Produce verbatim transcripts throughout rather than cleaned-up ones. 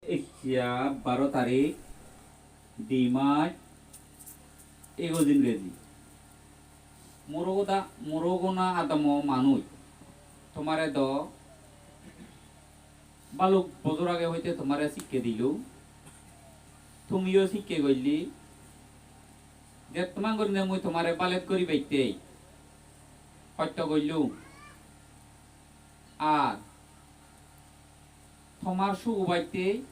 Ejja baro tarik, di mas, egoj ingreji. Morogoda, morogona adamo manuj, tomare do balok bojor age hoite tomare sikke dilung, tumiyo sikke goilli. Jettoman gurinei mui tomare balet guribatte hosto goillung, ar tomar suk obatte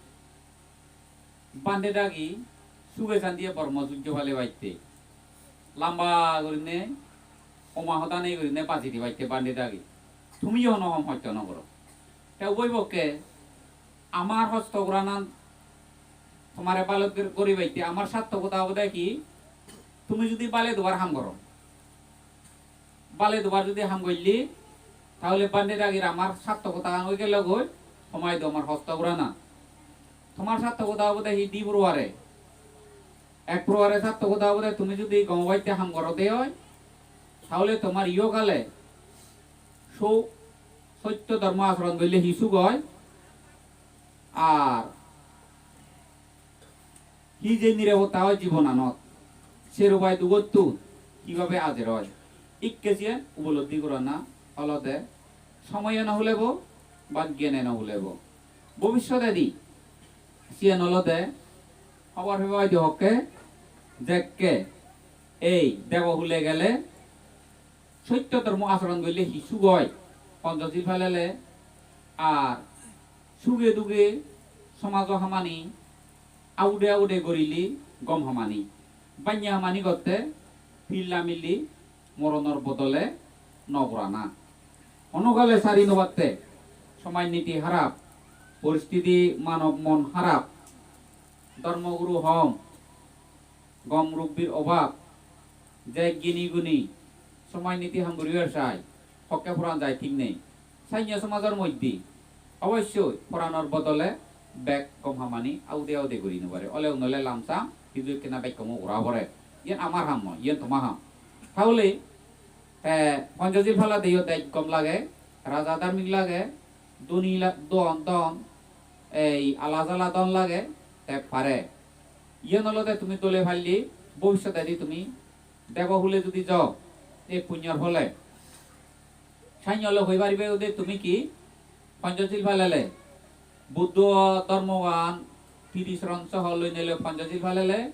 bhante dagi suge santiye bormo sujjo palebatte, lamba gurinei oma hoda nei gurinei baji dibatte bhante dagi. Tumiyo hono hom hosto no goro. Te uboi pokke amar hosto goranan tomare balet gor-, guribatte amar sartokota obode hi? Tumi judi balet obar ham goro, balet obar judi ham goille, tahole bhante dagir amar sartokotagan oi gelo goi, tomar do amar hosto gorana. Tomar sartokota obode hi di prohare? Ek prohare sartokota obode tumi judi gomobatte ham gorode oi, tahole tomar iyokale so-, sotto dhormo achoron goille hi suk oi, ar hi je nirapotta oi jibonanot, ser upai dugottun hibhabe ajer oi, ikke siyen upolobdhi gorana olode somoye no hulebo ba gyane no hulebo. Bobissotedi siyen olode hobor peba oide hokke, jekke ei debo hule gele sotto dhormo achoron goille hi suk oi, Ponchosil palele, ar suge duge somajo hamani aude aude gorile gom hamani, banya hamani gotte pilla milli moronor bodole no gorana. Onogale sari no patte, somaj niti harap, poristiti manob mon harap, dhormo guru hom, gom rubbir obab, je gini guni somaj niti ham guribar sai, hokke poran jai thik nei. Sainya somajor moddhe obossoi poranor bodole bek gom hamani aude aude guri no pare. Ole unole lamsam hiju ekkena bekkomo ura pore. Iyen amar ham noi, iyen toma ham. Tahole te Ponchosil pala deyo dej gom lage, raja dharmik lage, doni la-, don, don, ei ala jala don lage, te pare. Iyen olode tumi dole palle, bobissotedi tumi debo hule judi jo, ei punyor phole. Sainya ole hoi paribe ode tumi ki Ponchosil palele, Buddho dhormogan, tirisoron soho loinei loi Ponchosil palele,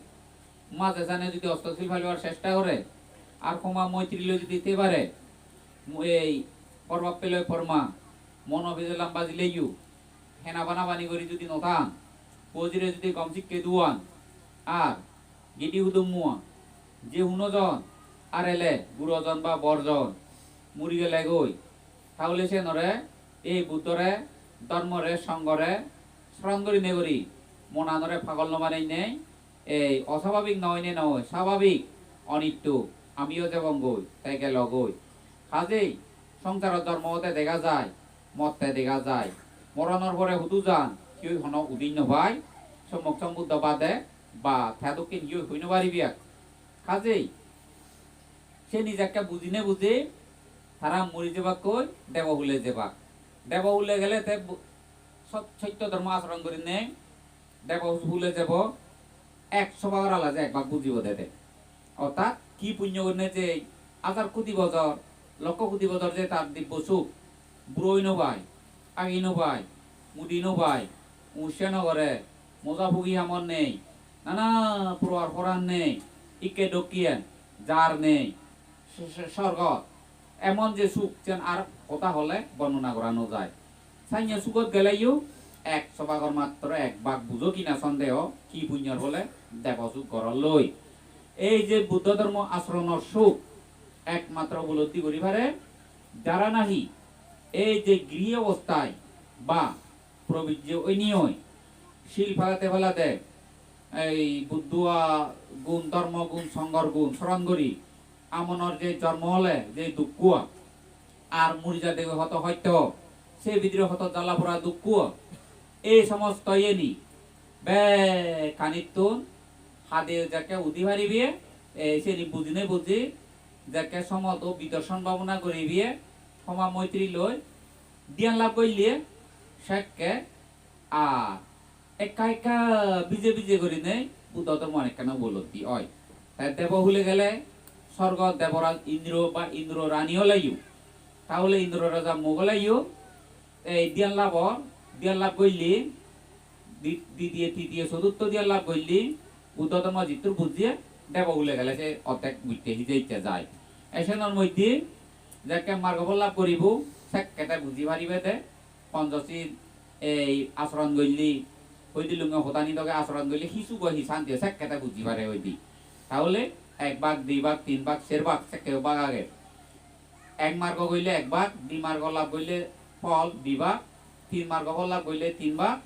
maje sane judi Ostosil palibar chesta gore, ar homa moitri loi judi thei pare, mu-, ei porbappe loi porma, mono pije lamba jileyo, hena bana bani guri judi no than, pojire judi gom sikke duan, ar gidi hudummo, je huno jon, ar ele, guro jon ba bor jon, muri gele goi, tahole senore, ei Buddhore, dhormore, songhore, soron gurinei guri, monanore pagol no baneinei, ei osababik no oinei noi, sababik, onitto, amiyo jebongoi, te gelogoi. Kajei, songsarot jormo ode dega jai, motte dega jai. Moronor pore hudu jan, kiyoi hono udin no pai, Sommok Sombuddho bade, ba te dokken kiyoi hoi no paribe ak. Kajei, seni jekke bujine buje, tara muri jebakkoi, debo hule jebak. Debo hule gele te bu-, sot-, sotto dhormo achoron gurinei, debo hule jebo, ek sobagor ala je ek bak bujibo de te. Orthat ki punyo gurinei je hajar koti bojor, lokko koti bojor je tar dibbo suk, buro oi no pai, agi no pai, mudi no pai, usse no gore, moja pugi hamor nei, nana prohar poran nei, ikke dokken, jar nei, so-, so-, sorgot emon je suk, jen ar hoda hole bornona gora no jai. Sainya sugot geleyo ek sobagor matro ek bak bujo kina sondeho, ki punyor bole debo suk goror loi. Ei je Buddho dhormo achoronor suk ekmatro upolobdhi guri pare jara nahi ei je grihi obosthai ba probijje oinei oi, sil palade palade, ei Buddho gun, dhormo gun, songhor gun soron guri, amonor je jormo ole je dukko, ar muri jade hoto hosto, se bidire hoto jala pora dukko, ei somosto iyeni bekkanittun hade jekke udi paribe, ei seni bujine buji jekke somodo bidorshon bhabona guribe, homa moitri loi dhyan lab goille, sekke ar Ekka ekka bije bije gurinei Buddho dhormo ekkana upolobdhi oi. Te debo hule gele sorgo deboraj Indro ba Indro rani oleyo, tahole Indro raja mok oleyo, ei dhyan labor, dhyan lab goille, di-, ditiye, titiye, choturtho dhyan lab goille, Buddho dhormo jittur bujje, debo hule gele se oddek bujje hije icche jai. Ei senor moddhe jekke margo phol lab guribo, sekke te buji paribe de, Ponchosil ei achoron goille, hoi dilunge hodani doge achoron goille hi suk oi, hi santi oi, sekke te buji pare hoi di. Tahole ek bak, di bak, tin bak, ser bak, sekkeyo bak age. Ek margo goille ek bak, di margo lab goille phol di bak, tin margo phol lab goille tin bak,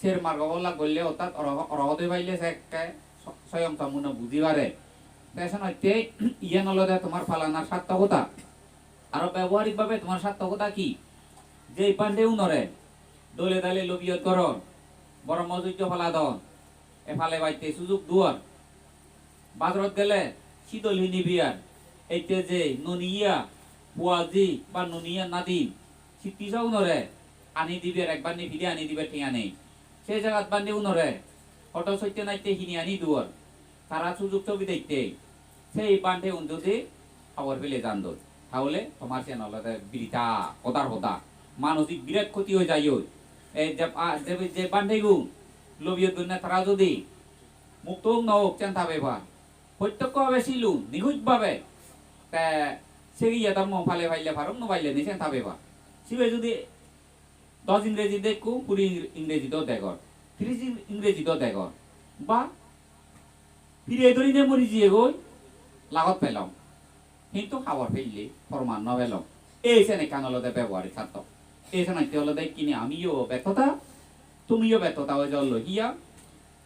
ser margo phol lab goille ortat oroho-, orohot oi paille sekke so-, soyong sompunno buji pare. Te senotte iyen olode tomar palanar sarthokota. Aro beboharik bhabe tomar sarthokota hi? Je bhante unore dole dale lobiyot goror, Brahmacharjo paladon, e pale batte sujug duor. Bazarot gele sidol hinibar, ette je noniya puaji ba noniya nadin, sitti so unore ani dibar, ek bandi pide ani dibar tenga nei. Se jagat bhante unore hodo sotte natte hini ani duor. Tara sujug sobi dette, sei bhante un jodi habor pele jandoi, tahole tomar siyan olode birtha, hodar hoda, manosik birat khoti oi jai oi. Ei je, a, je, je bhante gun lobiyot gunne tara jodi mukto ok no ok sen ta bepar, protyokho bhabe silun, nihuj bhabe, te se giye dhormo pale paile parok, no paile nei sen ta bepar. Sibe jodi dos ingreji dekko, kuri ingreji do degor, tris ing-, ingreji do degor, ba pire dhorine mori jiyegoi, lagot pelong, hintu habor pelle proman no pelong. Ei sen ekkan olode beboharik sarthok. Ei senotte olode ikkine amiyo betthota, tumiyo betthota oi jalloi. Hiya?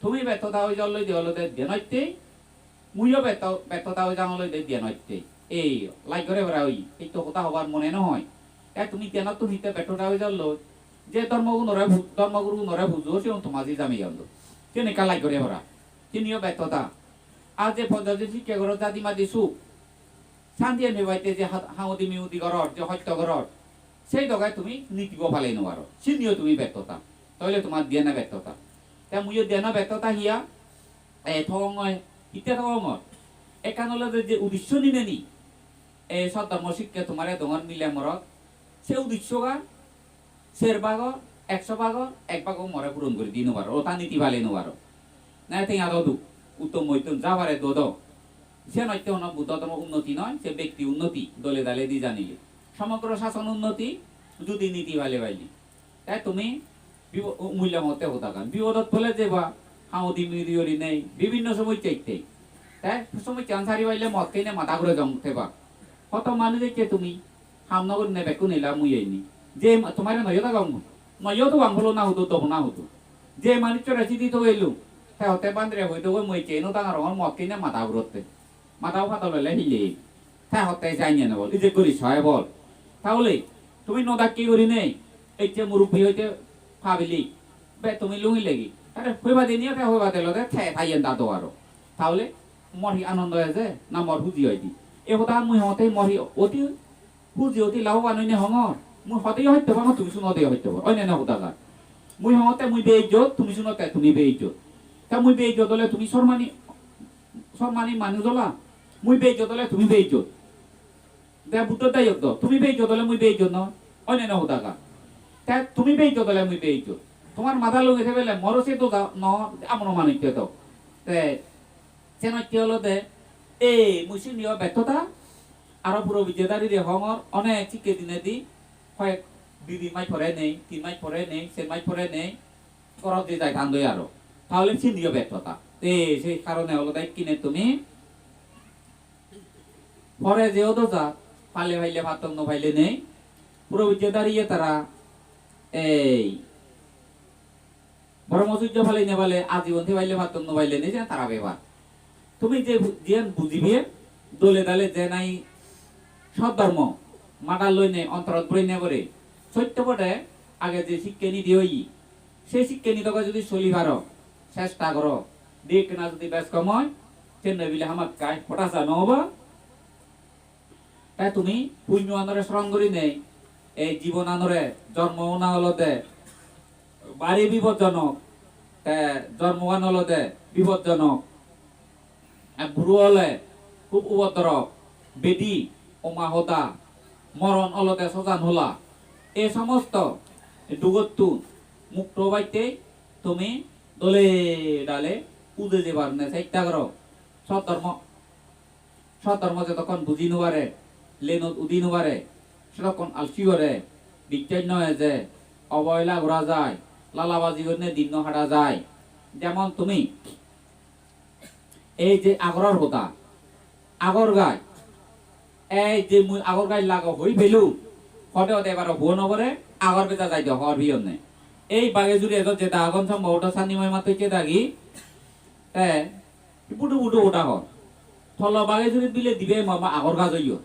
Tumi betthota oi jalloi de olode dhyan otte, muiyo betho-, betthota oi jalloi de dhyan otte. Ei, laj gore para oi, ei to hoda hobar mone no hoi. E tumi dhyanot tumi te betthota oi jalloi, je dhormo gunore pu-, dhormo guru gunore pujo, sigun toma ji jami jando. Siyen ekka laj gore para. Siniyo betthota. Ar je Ponchosil sikke goror, jadi madi suk, santi ani pebatte je ha-, haudi miudi goror, je hosto goror, sei doge tumi nitibo palei no paro, siniyo tumi betthota. Toile tomar dhyane betthota. Te muiyo dhyane betthota hiya? E, thogongoi, hitte thogongor? Ekkan olode je udisso nineni, e, sot dhormo sikke tomare dongor mile morot, se udissogan ser bhagor, ekso bhagor ek bhago more puron guri di no paro, ota niti pale no paro. Na tenga do duk, uttom moittom ja pare do do. Senotte hono Buddho dhormo unnoti noi, se bekti unnoti, dole dale di janile. Somogro sason unnoti, judi niti pale paile. Te tumi bipo-, umulya motte hodagan. Bipodot pole jeba, haudi midi ori nei, bibinno somossa itte. Te somossa an sari paile mot heinei mada gure jong theba. Hoto manuj ecche tumi, ham no gurinei bekkun ela mui eini. Je ma-, tomare noyo dagong, noyo dagong bolo na hudu, dobo na hudu. Je manuchchore sidi to elo, te hotte bandre hoi dogo mui ecche eno dangarongor mot heinei mada gurotte. Mada padol ole hile. Te hotte janye no bol, ije guri soy bol. Tahole tumi no dakki gurinei, ecche murubbi hoite pabili, be tumi lungi legi. Are hoiba diniyo te hoiba delo de, te tayen dado aro. Tahole mor hi anondo eje, na mor huji oide? E hoda mui hote mor hi oti huji oti laboban oine hongor. Mui hote hotte bang, tumi suno de hotte bang. Oine na hodagan. Mui hote mui beijjot, tumi suno te tumi beijjot. Ta mui beijjot ole tumi sormani, sormani manuj ola. Mui beijjot ole tumi beijjot. De Buddho dayok do, tumi beijjot ole mui beijjot no, oinne no hodagan. Te tumi beijjot ole mui beijjot. Tomar mada lungi thebele moro se doda no, amono manuj te do. Te senotte olode, ei mui siniyo betthota, aro puro bidyadarire hongor, onek sikke dinedi, hoyek di din maj pore nei, tin maj pore nei, ser maj pore nei, gorot je jai tandoi aro. Tahole siniyo betthota. Te se karone olode ikkine tumi Pore je odo ja, pale paile patton, no paile nei. Puro bujje dariye tara ei Brahmacharya paline pale ajibon te paile patton, no paile nei, siyan tara bepar. Tumi je bu-, jiyan bujibe, dole dale je nai sot dhormo, madar loine, ontorot borinne pore, sotto bode age je sikkeni diye oye, se sikkeni doge jodi soli paro, chesta goro, di ekkena jodi bej kom oi, senne bile hamakkai potasa no obo. Te tumi punyo anore soron gurinei, ei jibon anore, jonmo ona olode bari bipodjonok, Te jormogan olode bipodjonok. Ek buro ole hub ubodrop, bedi, oma hoda, moron olode sojan hola. Ei somosto dugottun mukto obatte tumi dole dale uje jebar ne chesta goro. Sot dhormo, sot dhormo jotokkon buji no pare, lenot udi no pare, sedokkon alsi gore, bichchej no eje, obohela gora jai, lalabaji gurinei din no hada jai. Jemon tumi ei je agoror hoda, agor gaj, ei je mui agor gaj lago hoi pelung, hode hode ebaro huo no pore, agor beja jai de hor piyonne. Ei bage juri ejo jeda agon sombhoboto sanni moi matto icche dagi, te budu budu hoda hor. Tolo bage jurit bile dibe mama agor gaj oyon.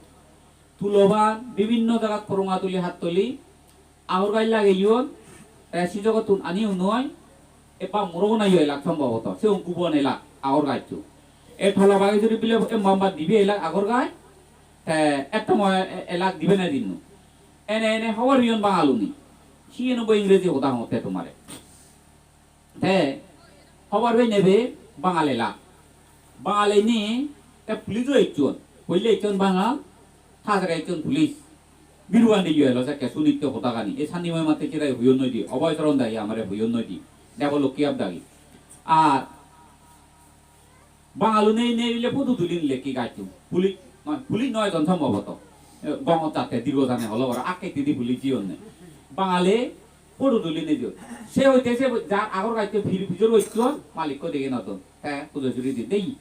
Tuloban bibinno jagat Korungatuli, Hattoli, agor gaj lageyon, te sijogottun ani unoi, ebba moro bonayo elak sombhoboto, se ongkubon elak agor gajcho. E tolo bage juri bile e mamba dibe elak agor gaj, te ettomo e-, elak dibe na dinno. Ene ene hobor peyon Bangaluni. Siyen obo Ingreji hoda hongotte tomare. Te hobor pei nebe Bangal elak. Bangal ini te police o ecchon. Poille ecchon Bangal, ta sere ecchon police. Biruan diyo elo sekke sunitte hodagani. E sanni moi matte chirai huyon noi di. Oboi soron dagi amare huyon noi di. Debo lokki ab dagi. Ar Bangalune nei bile photo tuli nile ki gacchun. Pulit noi, pulit noi ton sombhoboto. E, gongot jatte dirgo jane holo boro akke tidi pulit jiyonne. Bangale photo tuli nejon. Se hoite se jar agor gacche pir pijor gocchon, malikko dege no don. Te pujo suri di dei.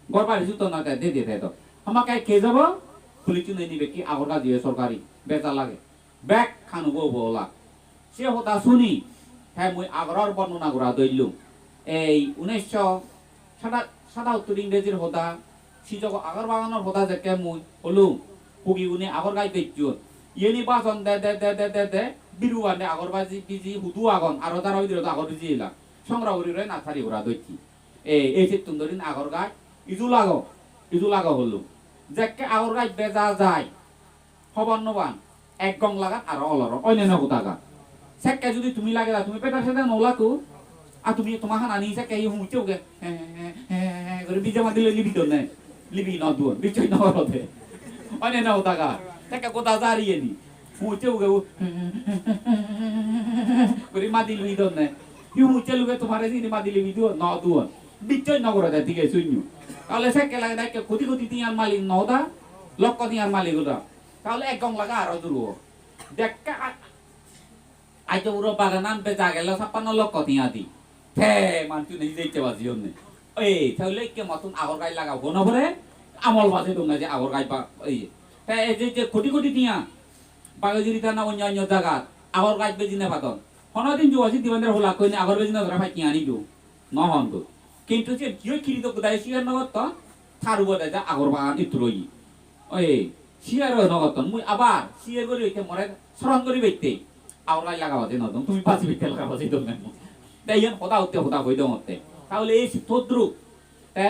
Gor bari sutton na te de de te do. Hamakkai case obo, pulichune nibe ki agor gajiye sorkari. Beja lage. Bek hanubo obo ola. Se hoda suni, te mui agoror bornona gora doillung. Ei unisho sada-, sadattor Ingrejir hoda, sijogo agor baganor hoda jekke mui holung, hugigune agor gaj bejjon. Iyeni bajon de, de, de, biruande agor baji, biji hudu agon, aro daro bidire do agor biji elak. Songro guri roi nasari gora doicchi. Ei, ei settun dorin agor gaj, idu lago, idu lago holung. Jekke agor gaj beja jai, hobor no pan, ek gong lagat aro olor, oinene hodagan. Sekke judi tumi lageda, tumi peta seda no lago, a tumi toma hanani sekke hi humucche uge, he, he, he, he, he, guri bija madile libi donne, libi no duon, bichoi no gorode. Oinene hodagan, sekke goda jari eni, humucche uge u, he, he, he, he, he, guri madi libi donne. Hi humucche luge tomare sini madi libi duon, no duon. Bichoi no gorode dige sunyo. Tale sekke lageda ekke koti koti tiyan malik no hoda, lokko tiyan malik hoda. Tahole ek gong laga aro duro. Dekka a-, ajo puro baganan beja gelo sappanno lokko tiya di. Te manchune hijeitte baji honne. Ei, tahole ikke matun agor gaj laga hono pore, amol baje donga je agor gaj ba, ei. Te ei je, je koti koti tiya, bage juri tana onyo onyo jagat, agor gaj bejine padon. Hono din juwa si dibander holak koine agor bejine dora pai tiya ani ju. No hon do. Kintu siyen kiyo kiri do gudai siyan no gotton, tar ubode ja agor bagan ittur oye. Oi, siyan aro no gotton. Mui abar siyan gori oite more soron gori bette. Agor gaj lagabade no don, tumi pasi bette lagabade don na. Te iyan hoda utte hoda hoi dongotte. Tahole ei si todrup, te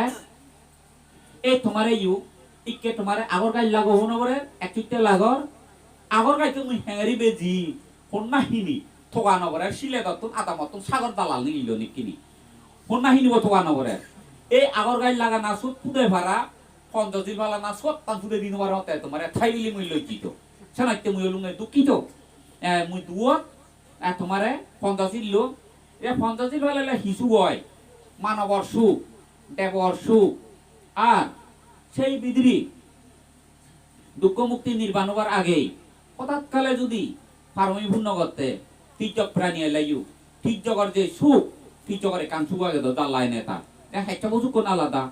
ei tomare yu, ikke tomare agor gaj lago hono gore, ek chutte lagor. Agor gaj to mui hengeri beji, honna hini, toga no gore, siledottun adamottun sagor dalal nigillo nikkini. Honna hinibo toga no gore. Ei agor gaj lagana sut pude para, Ponchosil palana sottan pude di no paro te tomare thai bili mui lojjito. Senotte mui olunge dukkito. Eh, mui duot, eh, tomare Ponchosil lo. E Ponchosil palale hisu oi. Manobor suk, debor suk. Ar sei bidire dukko mukti nirban obar agei hotat kale judi parami punno gotte, tijjok prani eleyo, tijjogor je suk, tijjogor ekkan suk age do dallai neta. E hecchobo sukkun alada.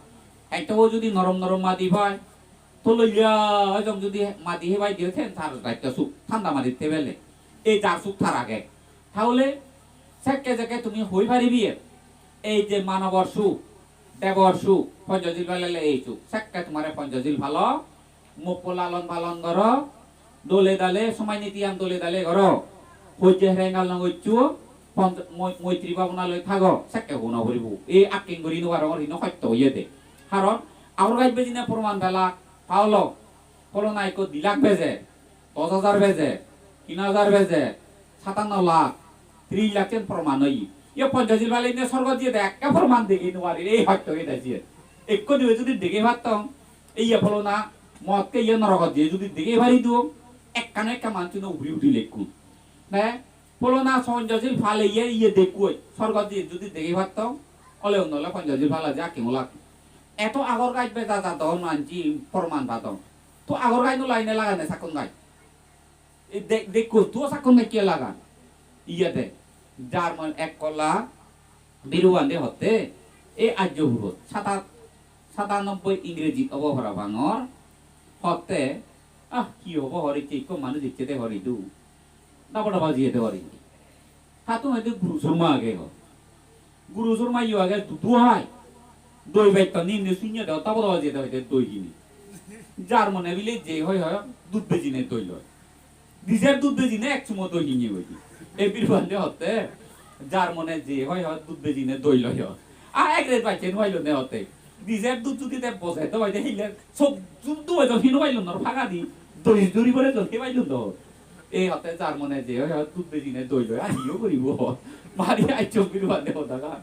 Hecchobo judi norom norom madi pai, toloiya ejong judi madi hebai diyo, sen tar ekka suk, thanda madit thebele. Ei jar suk tar age. Tahole sekke jekke tumi hoi paribi, ei je manobor suk, debor suk, Ponchosil palale ei suk, sekke tomare Ponchosil palo, mokko lalon palon goro, dole dale, somaj nitiyan dole dale goro. Hojje herengal no goccho, pon-, moi-, moitri bhabona loi thago, sekke hona poribo. Ei akking guri no parongor hino hosto oyede. Karon agor gaj bejine proman pelak, tahole pholona ikko di lakh beje, dos hajar beje, tin hajar beje, satanno lakh, tris lakh sen proman oye. Ye Ponchosil pale ne sorgot jiyede ekke porman degei no parir, ei hosto ede jiye. Ekko dibe judi degei pattong, ei ye pholona mokke ye norogot jiye judi degei pari duo, ekkana ekka manchuno uguri uthi lekkun. Ne, pholona Ponchosil pale ye, ye dekkoi, sorgot jiye judi degei pattong, ole unno ole Ponchosil pale je akke mulak. Eto agor gaj beja jadon manchi porman padon. To agor gaj no lagine lagane sakkon gaj. Ei de-, dekko, tuo sakkon mekke lagan. Iyede, Jarmon ekkola biru bande hotte, ei ajjo purot, sata-, satanobboi Ingrejit obo parapangor, hotte, ah, hi obo hor icche, ikko manuj icche de hor idu. Daba daba jiye de hor indi. Tattun hoide guru surma age ho. Guru surma yo age dudu hai. Doi betton ni indi sunye de, tabo do je de hoide doi hini. Jarmone bile je hoi hoi dud bejine doi loi. Dijer dud bejine ek chumo doi hini hoide. E biru bande hotte. Jarmone je hoi hoi dud bejine doi loi ho. A ek ret bacche no pailo ne hotte. Dijer dud judi te boje to hoide hille sok dud doi do hino pailo nor pagadi. Doi juri bore do he pailo do. Ei hotte Jarmone je hoi hoi dud bejine doi loi, ar hiyo guribo? Mari aichong biru bande hodagan.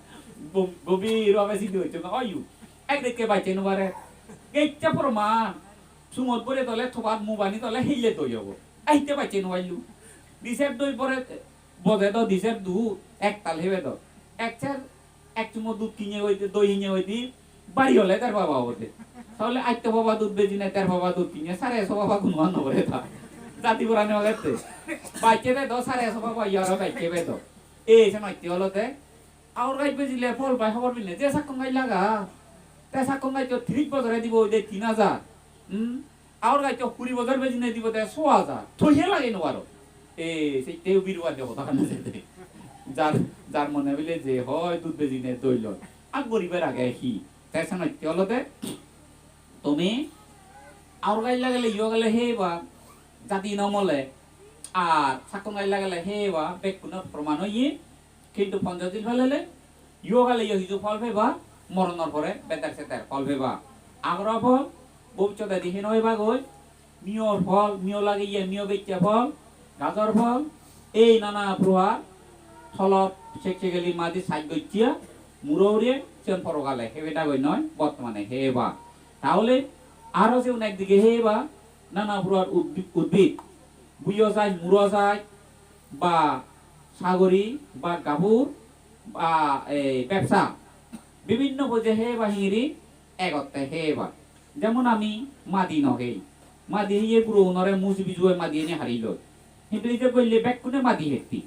Bo-, gobir bhabe sindi gochchong, oyu. Ek dekke bacche no pare. Gecche porman. Sumot bore tole thobat mubani tole hille doi obo. Aite bacche no paillu. Dijer doi bore boje do dijer dud ektal hebe do. Ek ser ek chumo dud kinye hoide, doi kinye hoide, bari ole der paba obode. Tahole atto paba dud bejine der paba dud kinye, sare so paba gunuan no gore ta. Jati borani ogette. Bacche bedo, sare so paba iyaro bacche bedo. Ei se notte olode, agur gaj bejile phol pai hobor pine, je sakkon gaj laga. Te sakkon gaj to tris bojore dibo oide tin hajar. Hmm? Agur gaj to kuri bojor bejine dibo de so hajar. Thoiye lage no paro. E, setteo biru bande hoda hana jede. Jar, Jarmone bile je hoi dud bejine doi loi. Ak goribar age hi? Te senotte olode tumi agur gaj lagele yo gele heba, jati no mole, ar sakkon gaj lagele heba, bekkunor proman oye. Hintu Ponchosil palele, yo gele yo hiju phol peba, moronor pore beder seder phol peba. Agoro phol, bobissotedi heno pebagoi, miyor phol, miyo lageye, miyo bechche phol, gajor phol, ei nana pruhar tholot seksekeli madi saj gocche, muro hure, siyon porokale hebe dagoi noi, bortomane heba. Tahole aro siyon ekdige heba, nana pruhar udbi-, udbid, buyo saj, muro saj, ba sagori, ba gabur, ba, ei, bebsa, bibinno boje heba hingiri egotte heba. Jemon ami madi no hei. Madi heye gurogunore muji biju oi madi ene hari loi. Hintu ije golle bekkune madi hetti.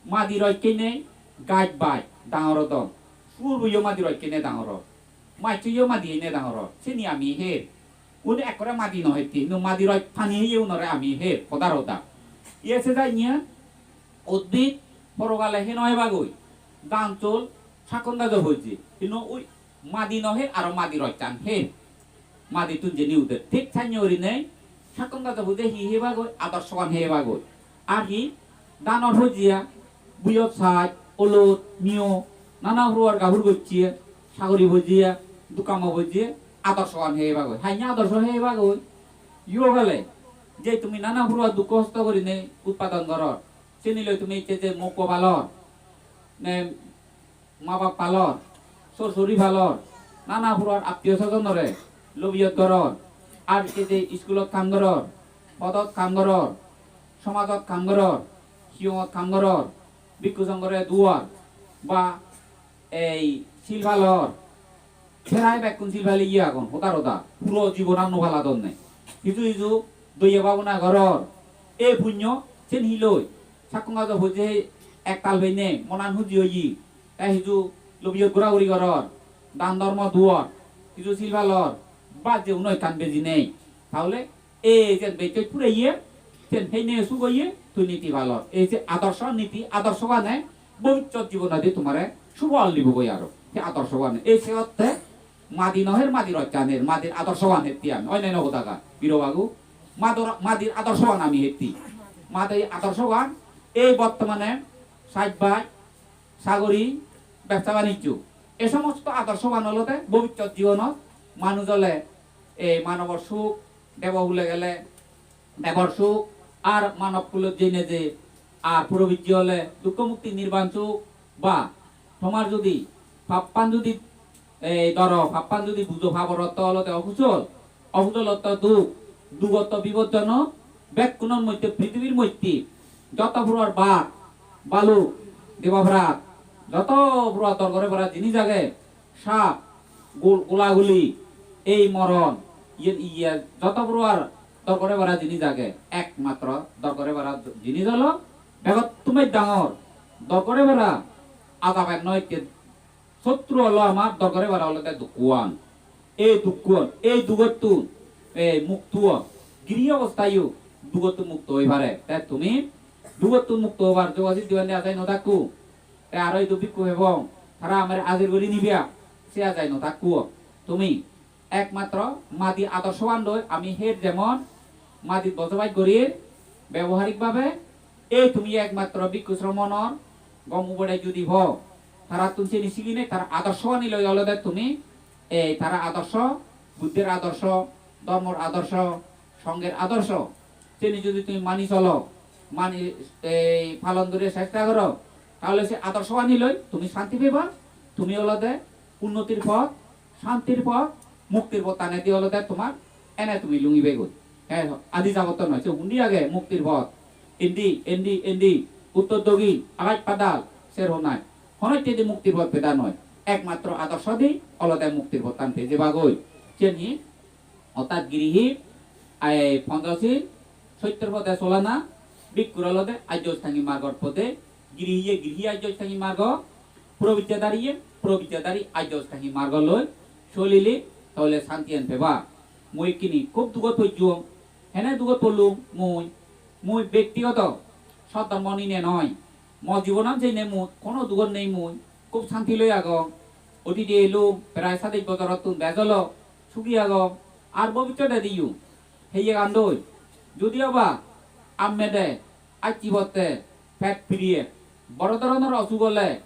Madi roj heinei gaj baj dangor odon. Sur buyo madi roj heinei dangor or. Machcho yo madi heinei dangor or. Seni ami her. Uni ekkore madi no hetti, hintu madi roj pani heye unore ami her, hodar hoda. Iye se jai niya, udbid porokale heno hebagoi, dan chol sakkon gajo pojje, hintu ui madi no her, aro madi rojchan her. Madittun jeni uder. Thik sanye gurinei sakkon gajo pojje hi hebagoi, adorsogan hebagoi. Ar hi danor pojje, buiyot saj, olot, miyo, nana huruar gabur gocche, sagori bojje, dukamo bojje, adorsogan hebagoi. Hanya adorso hebagoi. Yo gele, je tumi nana huruar dukko hosto gurinei utpadon goror. Seni loi tumi ecche je mokko palor, ne ma bap palor, sor sori palor, nana huruar attiyo sojonore lobiyot goror, ar ecche je iskulot kam goror, podot kam goror, somajot kam goror, siyongot kam goror, bhikkhu songhore duor, ba ei sil palor, prai bekkun sil pale ye agon, hodar hoda, puro jibonan no paladonne. Hiju hiju doye babona goror, e punyo, sen hi loi, sakkon gajo pojje ektal peinei, monan huji oye, te hiju lobiyot gura guri goror, dan dhormo duor, hiju sil palor, ba je uno ekkan beji nei. Tahole ei je bejjot pureye, sen heinei suk oye, tui niti palor. Ei je adorso, niti adorsogane bobissot jibonodi tomare subol dibogoi aro. Se adorsogane. Ei se otte madi no her, madi rojchan her, madir adorsogan hetti ami. Oi noi no hodagan, Biro babu? Mador-, madir adorsogan ami hetti. Madir adorsogan ei bortomane sajbaj, sagori, bebsa banijjo. E somosto adorsogan olode bobissot jibonot manuj ole ei manobor suk, debo hule gele debor suk, ar manob kulot jeinei je, ar purobijje ole dukko mukti nirban suk, ba Tomar judi pappan judi ei dhoro, pappan judi bujo, pabor ortho olode okusol, okusol ortho duk, duk ortho bipodjonok, bekkunor moddhe, prithibir moddhe joto puror bag, baluk, deba prat, joto puror dor gore para jinis age, sap, gul-, gulaguli, ei moron, iyen iye joto puror dor gore para jinis age, ekmatro dor gore para jinis olo begottun bej dangor, dor gore para ajaber noi, te sotru olo amar dor gore para olode dukkuan. Ei dukkuan, ei dugottun, ei muktuo, girihi obostayo dugottun mukto oi pare. Te tumi dugottun mukto obar joga siddhi bhante ajai no thakku. Te aro idu bhikkhu pebong, tara amare ajir guri nibiya, se ajai no thakku. Tumi ekmatro madi adorsoban loi, ami her jemon madit bosobas gorir, beboharik bhabe, ei tumi ekmatro bhikkhu sromonor gom ubode judi ho, tarattun sini sigine, tara adorsobani loi olode tumi ei tara adorso, Buddher adorso, dhormor adorso, songher adorso, sini judi tumi mani solo, mani, ei palon guri chesta goro, tahole se adorsobani loi tumi santi peba, tumi olode unnotir pot, santir pot, muktir pot tanedi olode tomar ene tumi lungibe goi. He, adi jabotto noi, se hundi age muktir pot? Indi, indi, indi, uttor dogin, agaj padal, ser honai. Hono hittedi muktir pot peda noi. Ekmatro adorso di olode muktir pottan pejeba goi. Seni, ortat girihi, ai, ponchosil, sottor pode solana, bhikkhur olode Arjo Ostangik margor pode, girihiye girihi Arjo Ostangik margo, probijjadariye probijjadari Arjo Ostangik margo loi solile, tole santian peba. Mui ikkini khub dugot pojjong. Hene dugot pollung mui? Mui bektigoto sot dhormo nine noi. Mo jibonan jeinei mui hono dugot nei mui. Khub santi loi agong. Odide elung prai sadej bojorottun bej olo sugi agong. Ar bobissotediyo heye gandoi. Judi oba ammede, acchi botte, pet piriye, boro dhoronor osuk ole,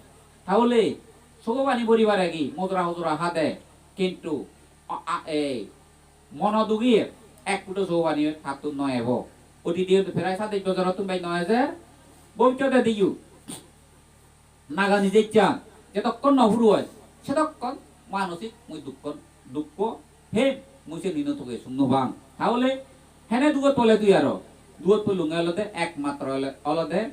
tahole sogo pani pori pare gi, mojora hojora hade, kintu a-, a-, ei mono dugiye ek puto sogo pani tattun no ebo. Odide prai sadej bojorottun bej no ejer, bobissotediyo nagani jeccha jedokkon no puro oi, sedokkon manosik mui dukkon, dukko, he mui seni no toge sum no pang. Tahole hene dugot pole tui aro? Dugot polunge olode ekmatro ole-, olode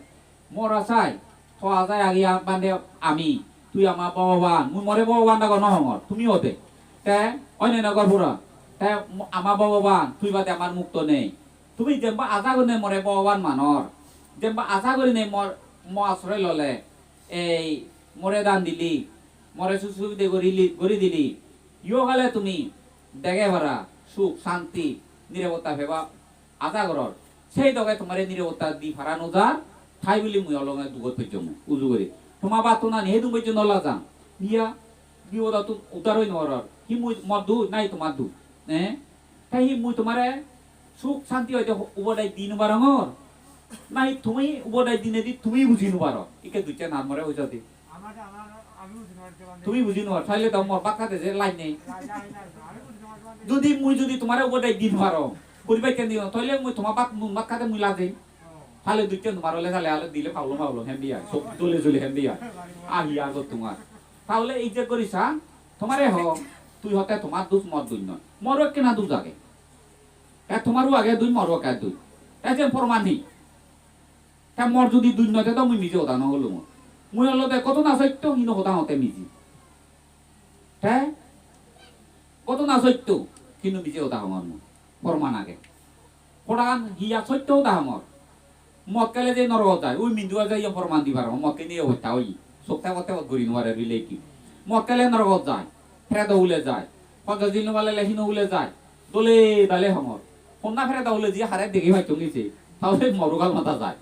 mora sai, to ajai agi a-, bande ami, tui ama Bhogoban, mui more Bhogoban dago no hongor, tumi ode. Te oinene gor pura, te mo-, ama Bhogoban, tui bade amar mukto nei. Tumi jemba aja gurinei more Bhogoban manor, jemba aja gurinei mor, mo asroy lole, ei more dan dili, more sujug subide guri li-, guri dili, iyohale tumi dege para suk, santi, nirapotta peba aja goror. Sei doge tomare nirapotta di para no jar, tai bili mui olonge dugot pojjong uju guri. Toma battunani hedung pojjonto lajang. Iya, bipodottun uddar oi no paror. Hi mui mor dui, nahi tomar dui? Eh? Te hi mui tomare suk santi hoide ho-, ubodej di no parongor? Nahi tumi ubodej dinedi tumi buji no paro? Ikke ducche na more hoi jodi. Tumi buji no paro, taile to mor bhat hade je laj nei. Jodi mui jodi tomare ubodej di no parong, poribar kendi, taile mui toma bhat, nun bhat hade mui lajei. Taile ducche tomar ole taile ale dile paulo maulo hendi ai, sok jole jole hendi ai. Ahi ar gottunga. Tahole ei je gori sa, tomare ho, tui hote tomar dus, mor dus noi. Moro ekkena dus age. Te tomaru age dus, moro age dus. Te je porman hi? Te mor judi dus noi, te do mui mije hoda no holung. Mui olode ghotona sotto, hintu hoda hote mije. Te ghotona sotto, hintu mije hoda hongor mui. Porman age. Poran hiya sotto hoda hongor. Mot hele je norogot jai, ui Mindu aja iye porman di paro, mot hene obosta oye. Sok te gotte got guri no pare relative. Mot hele norogot jai, preto hule jai. Ponchos din no palele hino hule jai. Dole dale hongor. Honna preto hule je hare dege pacchong ise. Tahole moro gal mata jai.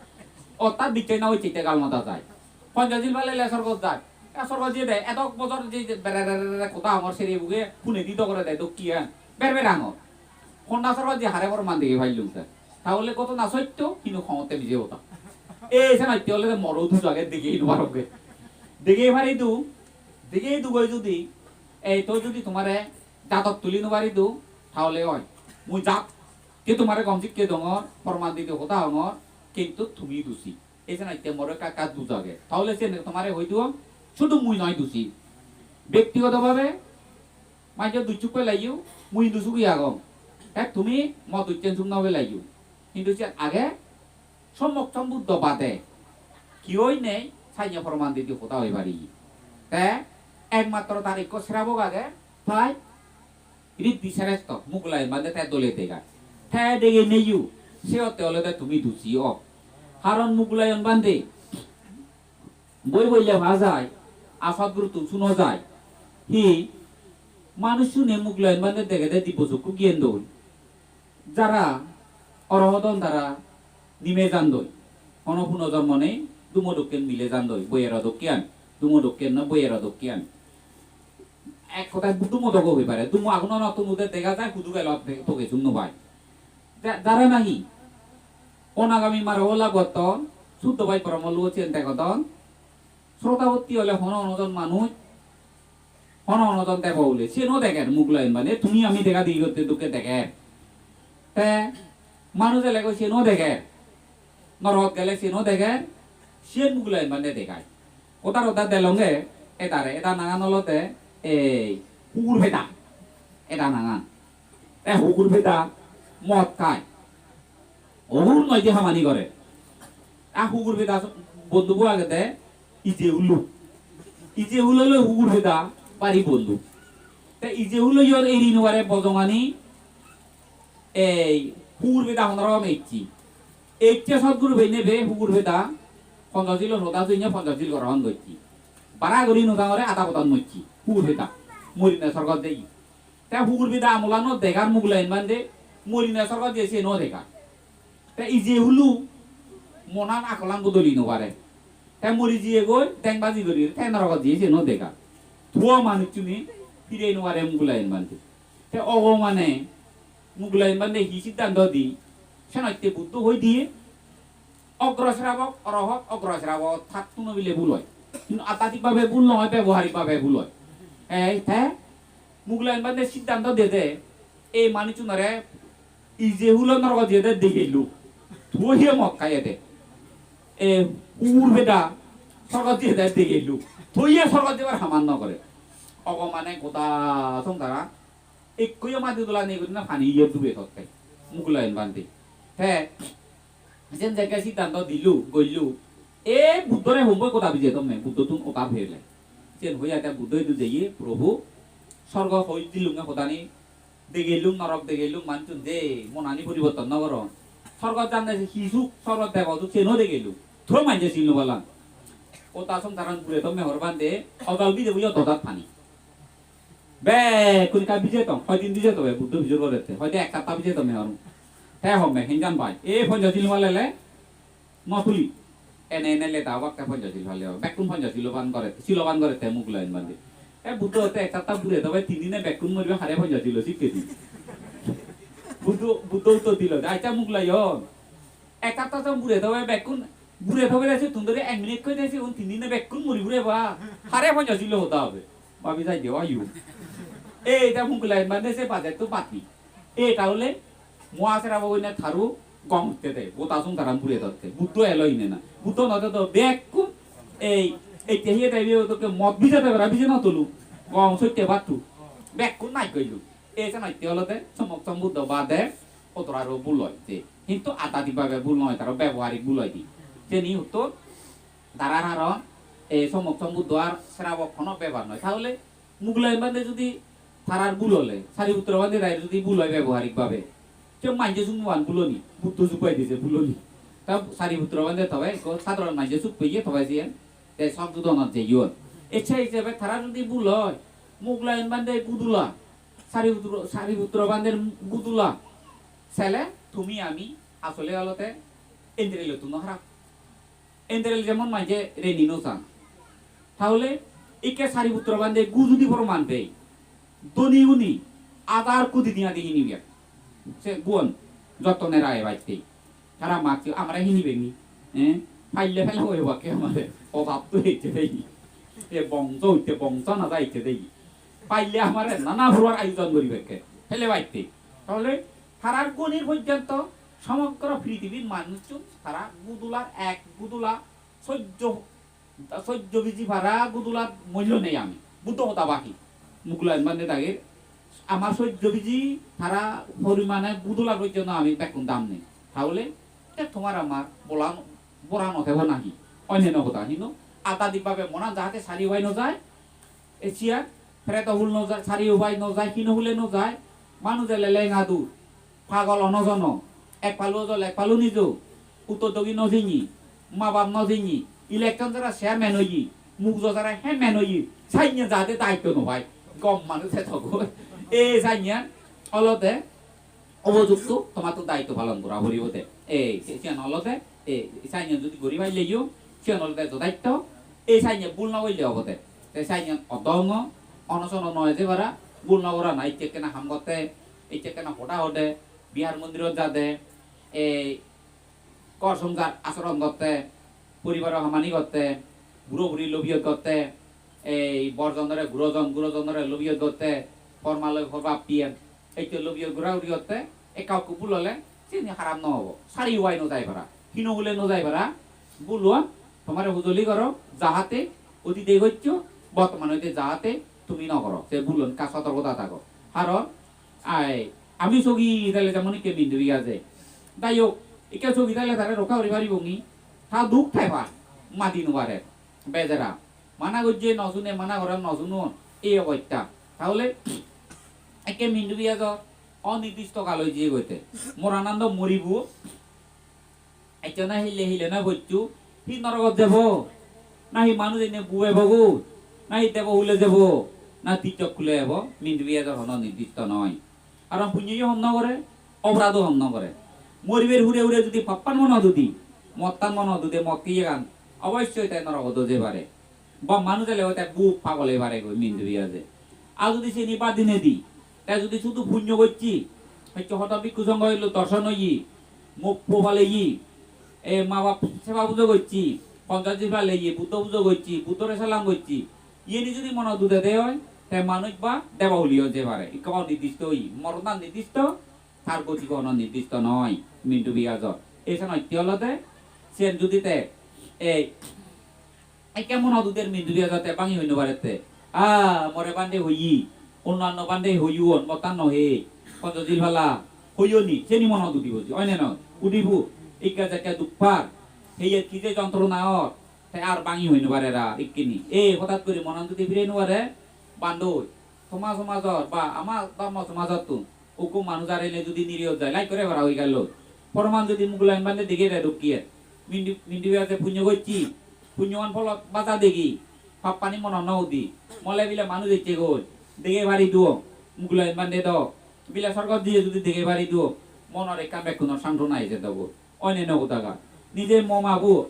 Orthat bichchai na oiche te gal mata jai. Ponchos din palele sorgot jai. E sorgot je de, edok bojor je, je bere re re re re hoda hongor sere buge, phunedi dogore de dokki an. Ber ber hongor. Honna sorgot je hare porman dege pailung te. Tahole ghotona sotto, hintu hongotte mije hoda. Ei senotte olode moro dus age, degei no parongge. Degei pari du, degei dugoi judi, ei to judi tomare jadot tuli no pari du, tahole oi. Mui jat, te tomare gom sikke dongor, porman dide hoda hongor, kintu tumi dusi. Ei senotte moro ekka ekka dus age. Tahole siyeni tomare hoi duo, Sudu mui noi dusi. Bektigoto bhabe manjo dussuk pelaiyo, mui hintu sugi agong. Te tumi mo dussen suk no pelaiyo. Hintu siyan age Sommok Sombuddho bade kiyoi nei, saiye proman didi hoda hoi pari. Te ekmatro tar ikko srabok age, tai Riddhi Srestho, Muglayon Bhante te dole dega. Te dege neiyo, se otte olode tumi dusi o. Karon Muglayon Bhante boi bolle pa jai, a Sadguruttun suno jai. Hi manuj sune Muglayon Bhante degede dibbo sokku giyen doi. Jara orohot on tara nime jandoi. Hono puno jormo nei, dumo dokken mile jandoi, boiyero dokken, dumo dokken noi, boiyero dokken. Ek hodai dumo dogo hoi pare, dumo agun onottun ude dega jai, hudu gelo de-, toge sun no pai. Ja-, jara nahi onagami margo lab gotton, suddo pai poromollo siyen degodon, srotapotti ole hono hono jon manuj, hono hono jon debo bole, siyen o deger Muglayon Bhante, tumi ami dega di gotte dokke deger. Te manuj elego siyen o deger, norot gele siyen o deger, siyen Muglayon Bhante degai. Otar otar delonge edare, eda nangan olode ei Hugur Peda, eda nangan. Te Hugur Peda mod khai. Ogur noi je hamani gore. A Hugur Peda bondhu bo agede Ije Hulu. Ije Hulo loi Hugur Peda bari bondhu. Te Ije Hulo yor eri no pare bojongani ei Hugur Peda honor hom ecchi. Ecche Sadguru benne be Hugur Peda Ponchosil hoda suinne Ponchosil grohon gocchi. Bara guri no dangore ada podan mocchi. Hugur Peda. Morine sorgot jeye. Te Hugur Peda amolanot degar Muglayon Bhante, morine sorgot jeye siyen o degar. Te Ije Hulu monan akolan bodoli no pare. Te mori jiyegoi, deng baji guri, te norogot jeye siyen o degar. Thuo manuchchune phirei no pare Muglayon Bhante. Te ogo mane Muglayon Bhante hi siddhanto di, senotte Buddho hoi diye, ogro srabok, orohot, ogro srabok, tattun o bile bul oi. Hintu adhyatik bhabe bul no oi, beboharik bhabe bul oi. Ei te Muglayon Bhante siddhanto dede, ei manuchchunore Ije Hulo norogot jiyede degellu. Tui hiye mod khayede. E Hugur Peda sorgot jiyede degellu. Tui hiye sorgot jebar haman no gore. Ogo mane goda songsaran ekkoyo madi dola nei gurinei pani iyot dube totte. Muglayon Bhante. Te siyen jekke siddhanto dillu, gollu. E Buddhore homboi hoda bije tomme, Buddhottun hoda pele. Siyen hoiya te Buddho idu jeye, "Probhu, sorgo hoi dilunge hodani, degelung, norok degelung, manuchun je monani poriborton no goron. Sorgot jande hi suk, sorgot debo suk, siyen o degelung. Tui manje sil no palang." Goda songsaran bure tomme hor Bhante, odol bije bujo dodat pani. Bekkun ekka bije tong, hoidin bije tobe Buddho pijor gorette, hoide ek hapta bije tong me horum. Te homme henjan pai, e Ponchosil palele no tuli. Ene ene leda obak te Ponchosil pale obak. Bekkun Ponchosil pan gorette, siloban gorette Muglayon Bhante. E Buddho te ek hapta bure tobe tin dine bekkun moribe hare Ponchosil sikke di. Buddho, Buddho uttor dilo, "Accha Muglayon, ekka to bure tobe bekkun, bure tobe de sittun dori ek minute koi de sigun tin dine bekkun muri pure ba. Hare Ponchosil hoda hobe." Babi jai de, "Ayu." Ei ta Muglayon Bhante se budget to bati. Ei tahole Mohasrabok oine taru gom utte de, goda songsaran bure dotte. Buddho elo ine na. Buddho no de do bekkun ei, ei te hiye de biye dokke mod bije de bera bije no tulu. Gom sotte battu. Bekkun naj goillu. Ei senotte olode Sommok Sombuddho bade otoraro bul oi je. Hintu adhyatik bhabe bul noi, taro beboharik bul oi di. Seni uttor tarar haron ei Sommok Sombuddho ar srabok hono bepar noi. Tahole Muglayon Bhante judi tarar bul ole, Sariputro Bhante tar judi bul oi beboharik bhabe, se manje sumuan buloni, Buddho jupai dise buloni. Ta Sariputro Bhante tobe ekko sadharon manje suk peye tobe siyen, te songsodonot jeyon. Ecche ecche be tarar judi bul oi, Muglayon Bhante gudula, Sariputro, Sariputro Bhanter gudula sele tumi ami asole olode endrelottuno harap. Endrel jemon manje reni no san. Tahole ikke Sariputro Bhante gu judi proman pei, dhoni guni hajar koti tenga di hinibe. Se guon jottone rage batte. Tara matto amare hinibe ni. Eh? Palle pele hoi bakke amare. Obab to ecche dei. E bongso utte bongso na ja ecche dei. Palle amare nana puror ayojon guribekke. Pele batte. Tahole tarar gonir porjonto somogro prithibir manuchun tara gudular ek gudula sojjo Soddo biji para gudulat mullo nei ami. Buddho hoda baki. Mugulai bande dagir. Amar soddo biji para porimane gudulat pojjonto ami bekkun dam nei. Tahole te tomar amar bolan bora no thebo nahi? Onneno hoda hintu adadi bhabe monan jahate sari ubai no jai. Ei siyan, preto hul no jai, sari ubai no jai, hino hule no jai. Manuje lele ngadu, pagol onojono, ek palu ojol, ek palu nijo, uttor dogi no jini, ma bap no jini, election jara chairman oye, muk jo jara headman oye, sanye jahate daitto no pai. Gom manuje togo. Ei sanyan olode opojukto, tomattun daitto palon gora poribo de. Ei, se-, siyan olode, ei, sanyan judi guri paileyo, siyan olode jodaitto, ei sanyan bul no oile obode. Te sanyan odongo, onosono no ede para, bul no gora na, icche ekkena ham gotte, icche ekkena hoda hode, bihar mondirot jade, ei, ghor songsar asoron gotte, poribaro hamani gotte, buro buri lobiyot gotte, ei borjonore gurojon, gurojonore lobiyot gotte, pormaloi porbap piyen, ecche lobiyot gura guri gotte, ekka ukku bul ole, sini harap no obo. Sari ubai no jai para, hino hule no jai para, bulun tomare hujoli goro, jahate odi de goccho, bortoman oide jahate tumi no goro, se bulun ekka sotorkota thago. Haron Ai, ami sogi thele jemon ikke mindubi aje. Dai hok, ikke sogi thele tare rokka guri paribong ni? Ta duk thai par, madi no pare. Bejara. Mana gojje no sune, mana goran no sunon. Ei obosta. Tahole ikke mindubi ajo, onidisto kal oi jiye goite. Moranan do moribo. Ecche na hille hille na bocchu, hi norogot jebo? Na hi manuj ene bu ebo go? Na hi debo hule jebo? Na tichok hule ebo? Mindubi ejor hono nirdisto noi. Karon punyo yo hom no gore, oporado hom no gore. Moriber hure hure judi pappan mono dudi, mottan mono dude, mot iyegan, obossoi te norogot do je pare. Ba manuj ele hoite bu pagol oi pare goi, mindubi aje. Ar judi sini bad dinedi, te judi sudu punyo gocchi, hocche hodo bhikkhu songho elo dorson oye, mok po paleye, e ma bap seba pujo gocchi, ponchosil paleye, Buddho pujo gocchi, Buddhore salam gocchi, iyeni judi mono dude de oi, te manuj ba deba huli oi je pare. Ikko onidisto oye, moron nidisto, tar goti hono nidisto noi, mindubi ajor. Ei senotte olode, siyen judi te, ei, Ekke mono duder mindubi ajotte bangi hoi no parette. Ah, more bhante hoye, onnanno bhante hoyon, mottan no he, Ponchosil pala hoyoni, seni mono dudibo, oi ne noi? Udibo, ikke jekke duk par, heyet ki je jontrona or, te ar bangi hoi no parer ar ikkini. E, hotat guri monan judi pire no pare, bhante oi, toma somajor ba ama dhormo somajottun, Ukko manuj ar ele judi niriyot jai, laj gore para hoi gelo. Porman judi Mugulain bhante dege de dokke. Mindi, mindi beyase punyo gocche, punyoan pholot baja degi, pappani monot no udi. Mole bile manuj ecche goi, dege pari duo, Mugulain bhante do. Bile sorgot diye judi dege pari duo, monor ekkan bekkunor santona eje dobo. Onne no godaga. Nije mo mabu,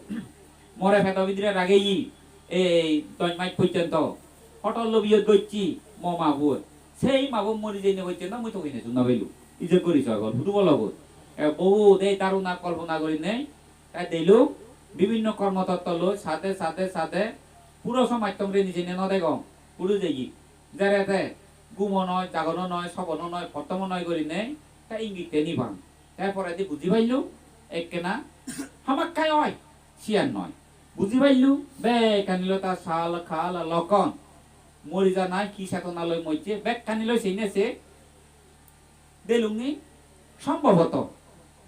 more pedo bidire rageye, ei dosh maj porjonto. Hoto lobiyot gocche, mo mabu. Sei mabu mori jeinei gocche na, mui to hine sunna belu. Ije gori soi gol, hudu bolo gol. E, bohut ei dharona kolpona gurinei, te delu, bibhinno kormo totto loi, sade, sade, sade, puro somaj tongre nijene no degong, hudu jeye. Jere te, gumo noi, jagono noi, sobono noi, pottomo noi gurinei, te ingit te nibang. Te poredi buji paillu, ekkena hamakkai oi, siyan noi. Buji paillu, bekkani loi ta sal, kal, lokon. Mori jana hi chetona loi mojje, bekkani loi seinei se delungi sombhoboto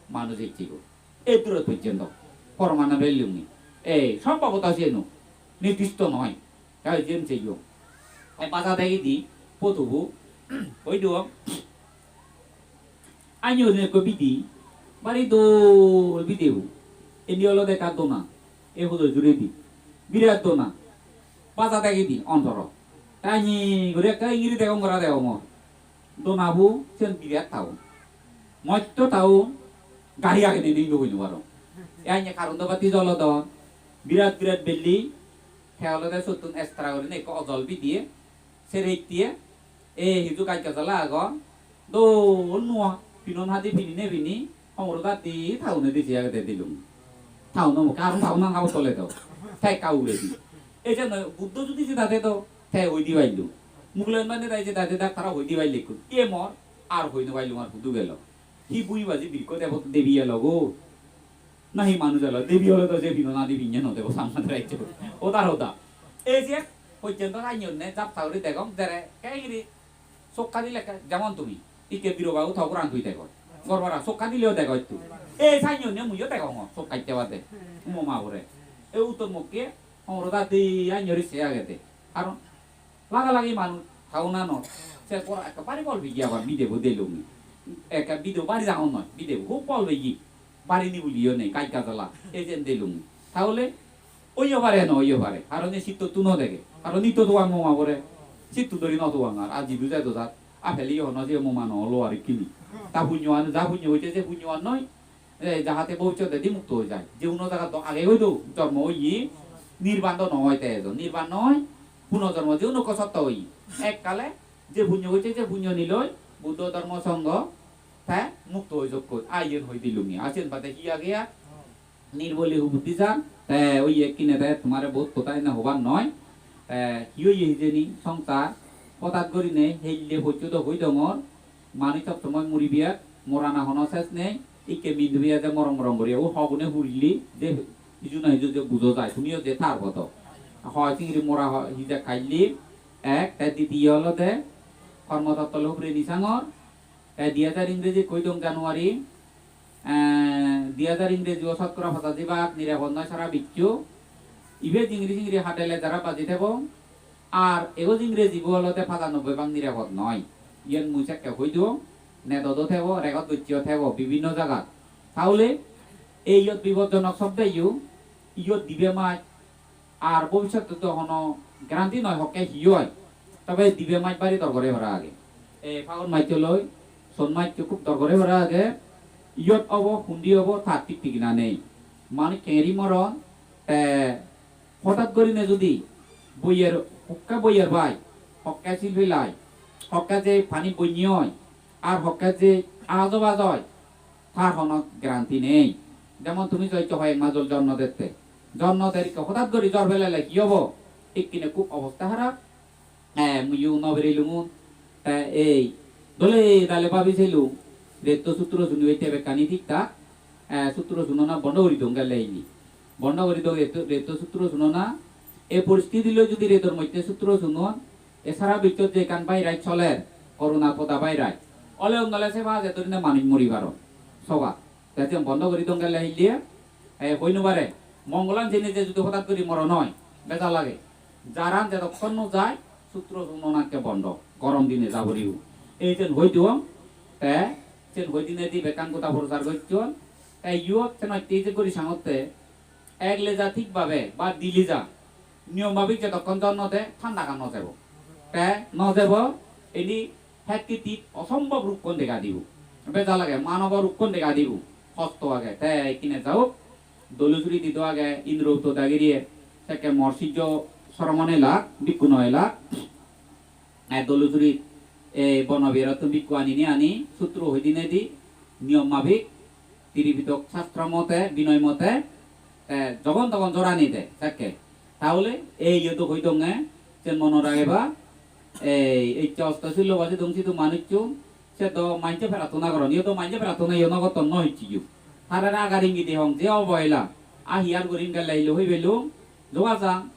manuj ecchegoi. Ei durot porjonto pormana bellungi. Ei sombhoboto siyeno nirdisto noi. Te oi jen seyo. Ei baja degidi photobo, oi do. Anyo ekko bidi, bari dol bidi bo. Indi olode ekka dona, ei hudo juredi. Birat dona. Baja degidi ontoro. Te anyo guri ekka ingiri degong gora degongor. Dona bo siyen birat town. Motto town, gari agede nei goi no paro. Ei anyo current-o batti jolodon. Birat birat building, te olode sottun extra gurinei ekko ojol bidiye. Sere hittey, e, hiju gaj gajala agon, dol nuo, pinon hadi pinine pini, hongoro datti town-e dije agede dilung. Town-o mukke, aro town-an habor tole do, te ekka uguredi. Ei je noi, Buddho judi jedade do, te hoi di paillo. Mugulai mane dai jedade dak tara hoi di paille ekkun. E mor, ar hoi no paillo, ar hudu gelo. Hi bui baji birikko debot debi elo go. Nahi manuj elo, debi ole do je pino nadi pinne no debo samane rajyo. Oda oda. Ei je pojjonto sannyonne japta guri degong, dere ke hiri sokka dile ke, jemon tumi ikke biro babu to goran tui degor. Gorbara sokka dileo degor tui. Ei sannyonne muiyo degongor sokka itte bade. Mo ma bore. Ei uttor mukke hongro da de annyori se agede. Karon laga lagi manuj town-anot. Se pora ekkebare bol peye abar bidebo delungi. Ekka bido bari dangor noi, bidebo hub bol peye. Barini buliyo nei, gaj gajala, ejen delungi. Tahole oiyo pare, no oiyo pare. Karon ei sittottun no dege. Karon itto dogan mo ma bore. Sitto dori no dogan ar. Ar jidu jai dojat. Apel iyo hono je mo ma no olo ar ikkini. Ta punyo an, ja punyo hoiche se punyo an noi. E, jahate bhobissote di mukto oi jai. Je uno jagat do age hoi do jormo oye, nirban do no oi te ejo. Nirban no oi, puno jormo je uno ekko sotto oye. Ekkale je punyo gochche, je punyo niloi, Buddho Dhormo Songho te mukto oi jokkoi. Ai iyen hoi dilungi. Ar siyen bade hi age ar? Nirboli hubuddhi san, te oye ekkine te tomare bohut hoda ene hobar noi. Te hi oye hijeni songsar, hotat gorine helle poccho do hoi dongor, manuj sob somoi muri biyat, morana hono ses nei, ikke mindu biya je morong morong guri, o hogune hurilli, je hiju na hiju je bujo jai, tumiyo je tar bodo. Hoi singiri mora ho-, hija kailli, ek, te ditiyo olode, kormo tottole hubre nisangor, te di hajar ingreji koi dong January, eh, di hajar ingreji o sotkora pochashi bhag nirapod noi sara biccho. Ibe jingiri jingiri hadele jara baji thebo. Ar ego jingreji bo olode pachanobboi bhag nirapod noi. Iyen mui sekke hoi duong, nedodo thebo, record goccheyo thebo bibinno jagat. Tahole ei iyot bipodjonok sobde yo, iyot dibe maj, ar bobissotot do hono guarantee noi hokke hi oi. Tobe dibe maj bari dorgore para age. E Phagun majcholoi, Son majcho khub dorgore para age. Iyot obo, hundi obo, tar thik thigina nei. Manuj kengeri moron, te hotat gorine judi boiyer, hokke boiyer bai, hokke sil pilai, hokke je pani bonnye oi, ar hokke je ajo baj oi, tar hono guarantee nei. Jemon tumi joitto hoyek majol jonno dette. Jonno der ikke hotat gori jor pelele hi obo? Ikkine khub obosta harap. Eh, muiyo no berilungun. Te ei dole dale babi selung. Retto sutro suni oite bekkani thik thak. Eh, sutro sunona bondo guri dong gelle ini. Bondo guri dong retto, retto sutro sunona. Ei poristiti loi judi retor moddhe sutro sunon, e sara bichot je ekkan virus soler, corona poda virus. Ole onnole se baje dorine manuj mori paron. Soba. Te siyen bondo guri dong gelle hille, e, hoi no pare. Mongolan jeinei je judi hotat guri moron oi, bejal lage. Jaran jedokkon no jai, sutro sunonakke bondo. Gorom dine ja poribo. Ei siyen hoi duong, te siyen hoi dinedi bekkan goda prochar gocchon. Te iyot senotte je guri sangotte, ek leja thik bhabe ba di leja niyom bhabik jedokkon jor no de, thandagan no jebo. Te no jebo, ini het kittit osombob rukkon dega dibo. Bejal age, manobo rukkon dega dibo. Hosto age. Te ikkine jauk, Dolusuri dido age, Indragupto dagiriye, sekke mor sijjo soromon elak, bhikkhu no elak. E Dolusuri, e, bono biharottun bhikkhu anine ani, sutro hoi dinedi, niyom mabik, Tripitok sastro mote, binoy mote, te jogon togon jorani de, sekke. Tahole ei iye do hoi donge, sen monot rageba, ei ecche osto sillo baji dong sidu manucchun, se do manje prarthona goron, iye do manje prarthona iye no gotton no hicchu. Tarare agar ingi dehong, je obohela, a hi ar gurim gelle ilo hoi belung, joga jang,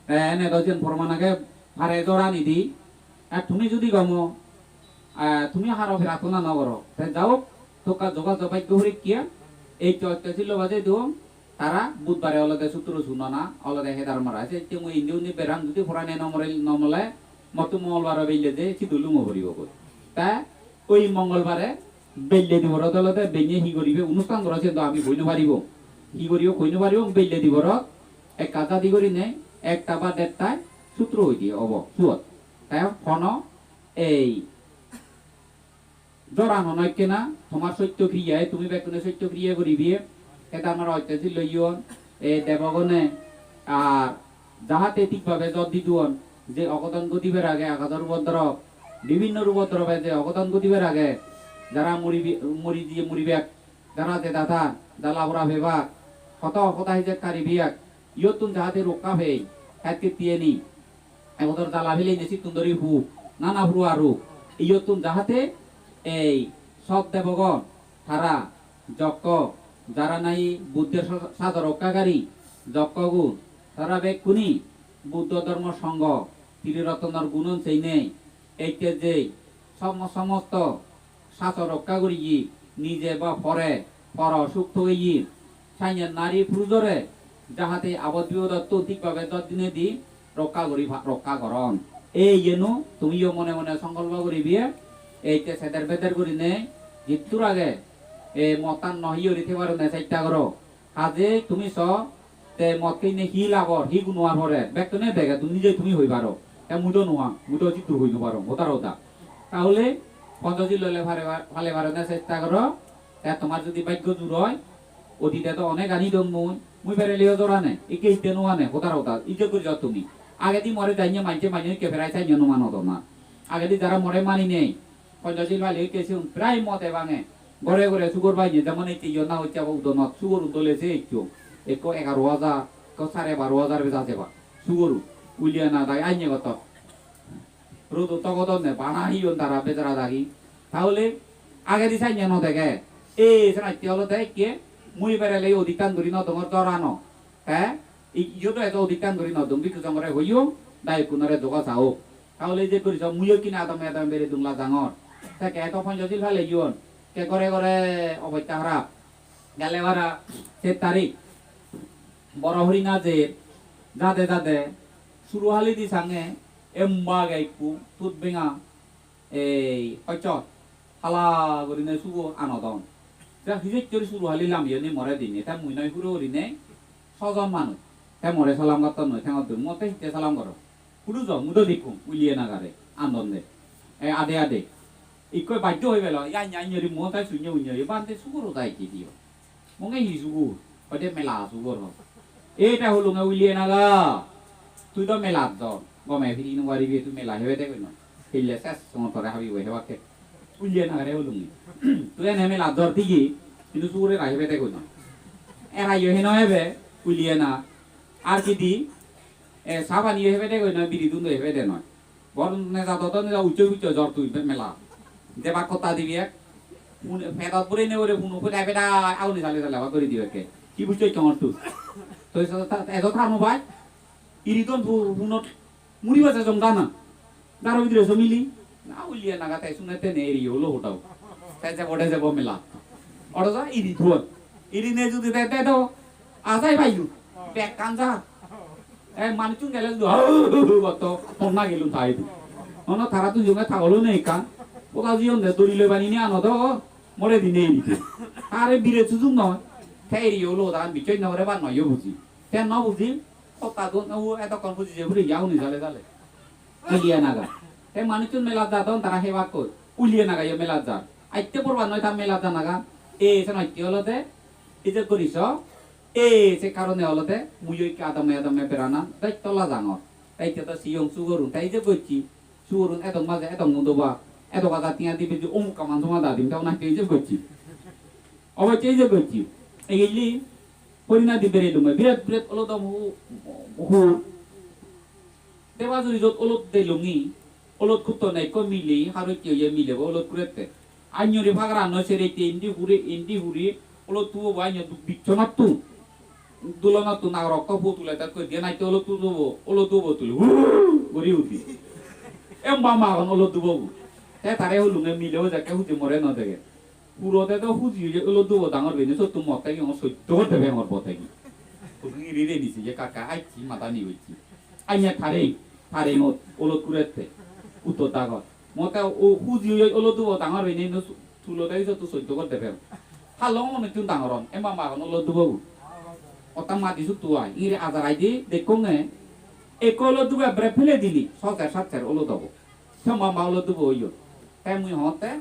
te ene do jen porman age pare jorani di, ar tumi judi gomo, eh, tumi haro prarthona no goro. Te jaok, tokka joga jo bhaggo porikkiya, ei chorte sillo baje duong, tara budbare olode sutro sunona, olode hedar mara. Se temu indi undi beram judi porane no more, no mole, mottu mongolbare belle je sidu lumo poribo goi. Te oi mongolbare belle diborot olode benne hi goribe onusthan goro siyen do ami hoi no paribo. Hi goribo hoi no paribo, belle diborot ekka jadi gorine ekta ba dettai sutro hoi diye obo suot. Te hono ei joran hono ekkena, tomar sotto kriya, tumi bekkune sotto kriya guribe, he dangor otte sillo iyon, e debogone, ar jahate thik bhabe jor di duon, je ogodon godibar age, akajor upodrob, bibhinno rupodrobe je ogodon godibar age, jara muri bi-, muri diye muribak, jara jedada, jala pora pebak, hoto hoda hijek karibak, iyottun jahate rokka pei, het kittiyeni. Ebodor jala peleine sittun dori pu, nana purua ruk. Iyottun jahate ei sot debogon, tara, jokko, Jara nahi Buddhor sa-, sajo rokkagari jokkogun, tara bekkune Buddho Dhormo Songho Trirotonor gunon seinei ecche jei somo-, somosto sajo rokka guriye, nije ba pore, poro suk togeye, sanye nari purujore jahate abot bipodottun thik bhabe jot dinedi rokka guri pa-, rokka goron. Ei iyeno tumiyo mone mone songkolpo guribe, ecche seder beder gurinei jittur age, ei mottan no hiyori thebarone chesta goro. Haje tumi so, te mot heinei hi labor, hi gunoar pore, bekkune dege, tumi nije tumi hoi paro. Te mui do nuang, mui do jittur hoi no parong, hodar hoda. Tahole Ponchojil lole pare par-, pale parone chesta goro, te tomar jodi bhaggo jur oi, odite do onek ani dong mui, mui bereleyo jorane, ikke itte nuane, hodar hoda, ijjot guri jo tumi. Agedi more janye manje manje ikke prai sanye numan odona. Agedi jara more mani nei, Ponchojil pali okke sigun prai mode bange. Gore gore sugor banye, jemon ecche iyot na hocche abo udonot sugorun dole se eccho. Ekko egaro hajar, ekko sare baro hajar beja jeba. Sugorun. Uliana dagi anye gotton. Rodo togodonne, bana hiyon tara bejara dagi. Tahole agedi sanye no dege. E, senotte olode ekke mui berele odikkan guri no dongor dorano. Te I-, iyot do edo odikkan guri no dung, bhikkhu songhore hoyong, dayokkunore doga saok. Tahole je guri so, muiyo ekkene adame adame beredung lajangor. Te ke edo Ponchojil paleyon, ke gore gore obosta harap. Gele bara set tarik, boro horina je, jade jade, suru hali di sange, emba ge ikku, tut benga, ei, hoccho, hala gurinei sugo anodon. Te hijek guri suru hali lamiyoni more dinei, te mui noi huro gurinei sojon manuj. Te more salam gotton noi, thengot dun, mo te hitte salam goro. Hudu jo, mudo dikkung, uliye nagare, andon de. E ade ade. Ikkoi bajjo hoi belo, ya nya nyori mo tai sunyo unyo, e bante sugoro dai ki diyo. Monge hi sugur? Hoide mela sugur ho. Eta hulunge uliye naga. Tui do melat jor. Gome piri no paribe, tui mela hebe de koino. Hille ses songo tore habibo hebakke. Uliye nagare hulunge. Tui ene melat jor digi, hintu sugure ra hebe de koino. Era yo heno hebe, uliye na. Ar ki di, e, sabani hebe de koino, biri dun do hebe de noi. Bor neja dodo neja ucche ucche jor tui be-, mela. Jebak hotta dibi ek. Hun-, pedot puri ne ore hunu peda peda aguni sale sale abar guri dibi ekke. Ki buccho ikka mottu? Toi sa-, ta-, edo tharmo bai. Iridon pu-, hunot muri basa jong dana. Daro bidire so mili. Na uliye naga te sune te ne eri olo hotau. Te jebo de jebo mela. Oro ja iri thuon. Iri ne judi te te do. Ajai bayu. Bekkan ja. E, manuchun gele sudu, gotto, honna gelun tai du. Hono tara tu jonge tagolo nei ekkan. Poda jiyon de dori loi bani ni ano do, more di nei di. Are bire sujung noi. Te eri olo dan bichoi no gore ba no yo buji. Te no buji, hotta dun, o edokkon buji je buri ya uni jale jale. Uliye naga. Te manuchun melat jadon tara hebakkoi. Uliye naga yo melat jar. Atte porban noi ta melat janaga. E, se notte olode, ije guri so, E, se karone olode muiyo ikke adame adame beranan betto lajangor. Te ikke to siyong sugorun, te ije gocchi. Sugorun edok maje edok mudoba, edok hajar tenga dibe je omuk kaman joma da dim, te onake ije gocchi. Obosse ije gocchi. Egilli Horina di berelunge, birat birat olodom hu-, hu-, Debajuri jot olot delungi, olot kutto na ekko mile, harotte oye milebo olot kurette. Anyori pagaranno serette indi hure, indi hure, olot tubobo anyo du-, bichchonottun, dulonottun nagorokko po tule tar koi diye natte olot tubobo, olot tubobo tule, huu guri udi. Emba magon olot tubobo. Te tare hulunge milebo jekke huji more no dege. Puro te do huji oye olot dubo dangor bini, sotto motte ki, soddo gor debe mor bote ki. Hudu iri re nisi je kaka, aichi mata ni hoichi. Anya tare, tare ngot olot kurette. Utto dagor. Mote o huji oye olot dubo dangor bini, no su-, sulo te sotto soddo gor debe. Halo mone tun dangoron, emma magon olot dubo bu. Otta madi sutto ai, iri ajar aidi, dekkonge. Ekko olot dubo ebbere pele dili, so ser sat ser olot obo. Se mamba olot dubo oyon. Te mui hotte,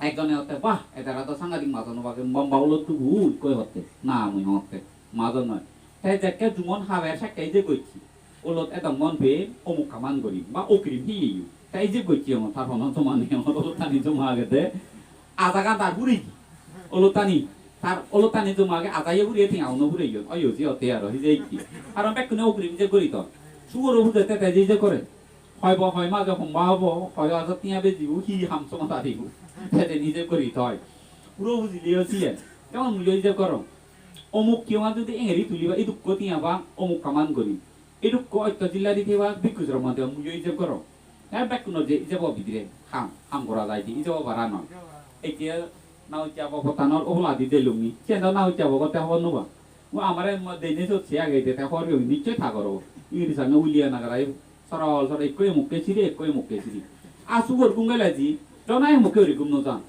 ekjone hotte, "Bah, edara do sangadik majon obak, mamba olot dubo," ikkoi hotte. Na, mui hotte, majon noi. Te jekke jumon haber sekke ije gocchi. Olot edok mon pe, omuk kaman gori, ba okrim hi iyo. Te ije gocchi ongo, tar hono joma nei, olot tani joma agede. Ajagan tar puri, olot tani, tar olot tani joma age, ajaye puri, tenga uno puri yon, oyo ji hotte aro, hije ikki. Aro bekkune okrim ije gori ton. Sugoro puje te te je ije gore. Hoi bo, hoi maje homba obo, hoi hajar tenga bejibo, hi ham somada dibo. Te te nije gori toi. Puro bujile o siyen. Jemon mui ijeb gorong. Omuk kiyonga judi engeri tuliba, idukko tiya ba, omuk kaman guri. Idukko otto jilla di theba, bhikkhu sromon theba, mui ijeb gorong. Te bekkunor je ijebo bidire ham, ham gora jai di, ijebo bara noi. Ecche Nauccha Bhogo pottanor oboladi delungi. Siyen do Nauccha Bhogo te hobor no pang. O amare mo dene sot se age de te hobor peyong, nichchoi ta goro. Ingiri sange uliya nagarai sorol sorol, ekko emukke siri, ekko emukke siri. A sugor gum gele ji, jona emukke uri gum no jan.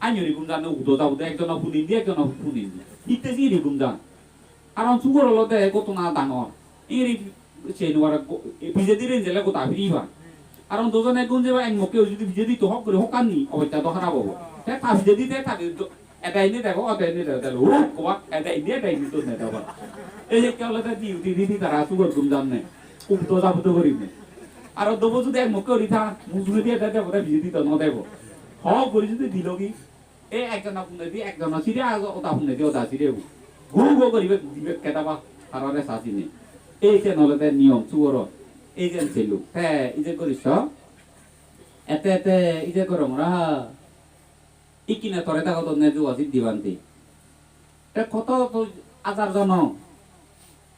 Anjori gum jan, udo jabudo, ekjono pun indi, ekjono pun indi. Hitte siri gum jan. Aron sugor olode gotona dangor. Iri se nuar go-, pijedi renjele goda piri ba. Aron dojone gun jeba, ek mokke ujudi pijedi to hok guri hokkan ni, obosta do harap obo. Te ta pijedi te ta do, ede indi dego, ode indi dego, delo, huk, koba, ede indi, ede indi to ne dego. Ei je ke olode di, di, di, di, tara sugor gum janne. Ubdo jabudo gurine. Aro dobo judi ek mokke uri ta, mujungedi ede debo, te pijedi to no debo. Hok guri judi dilogi, e ekjona punedi, ekjona sire ago, oda punedi, oda sire bu. Gu gu goribe dibe kedaba, tarare sasine. Ei jen olode niyom sugoro. Ei jen selu. Te ije goriso. Ete ete ije gorong ra. Ikkine tore dagodonne juwa siddhi bhante. Te koto to ajar jono.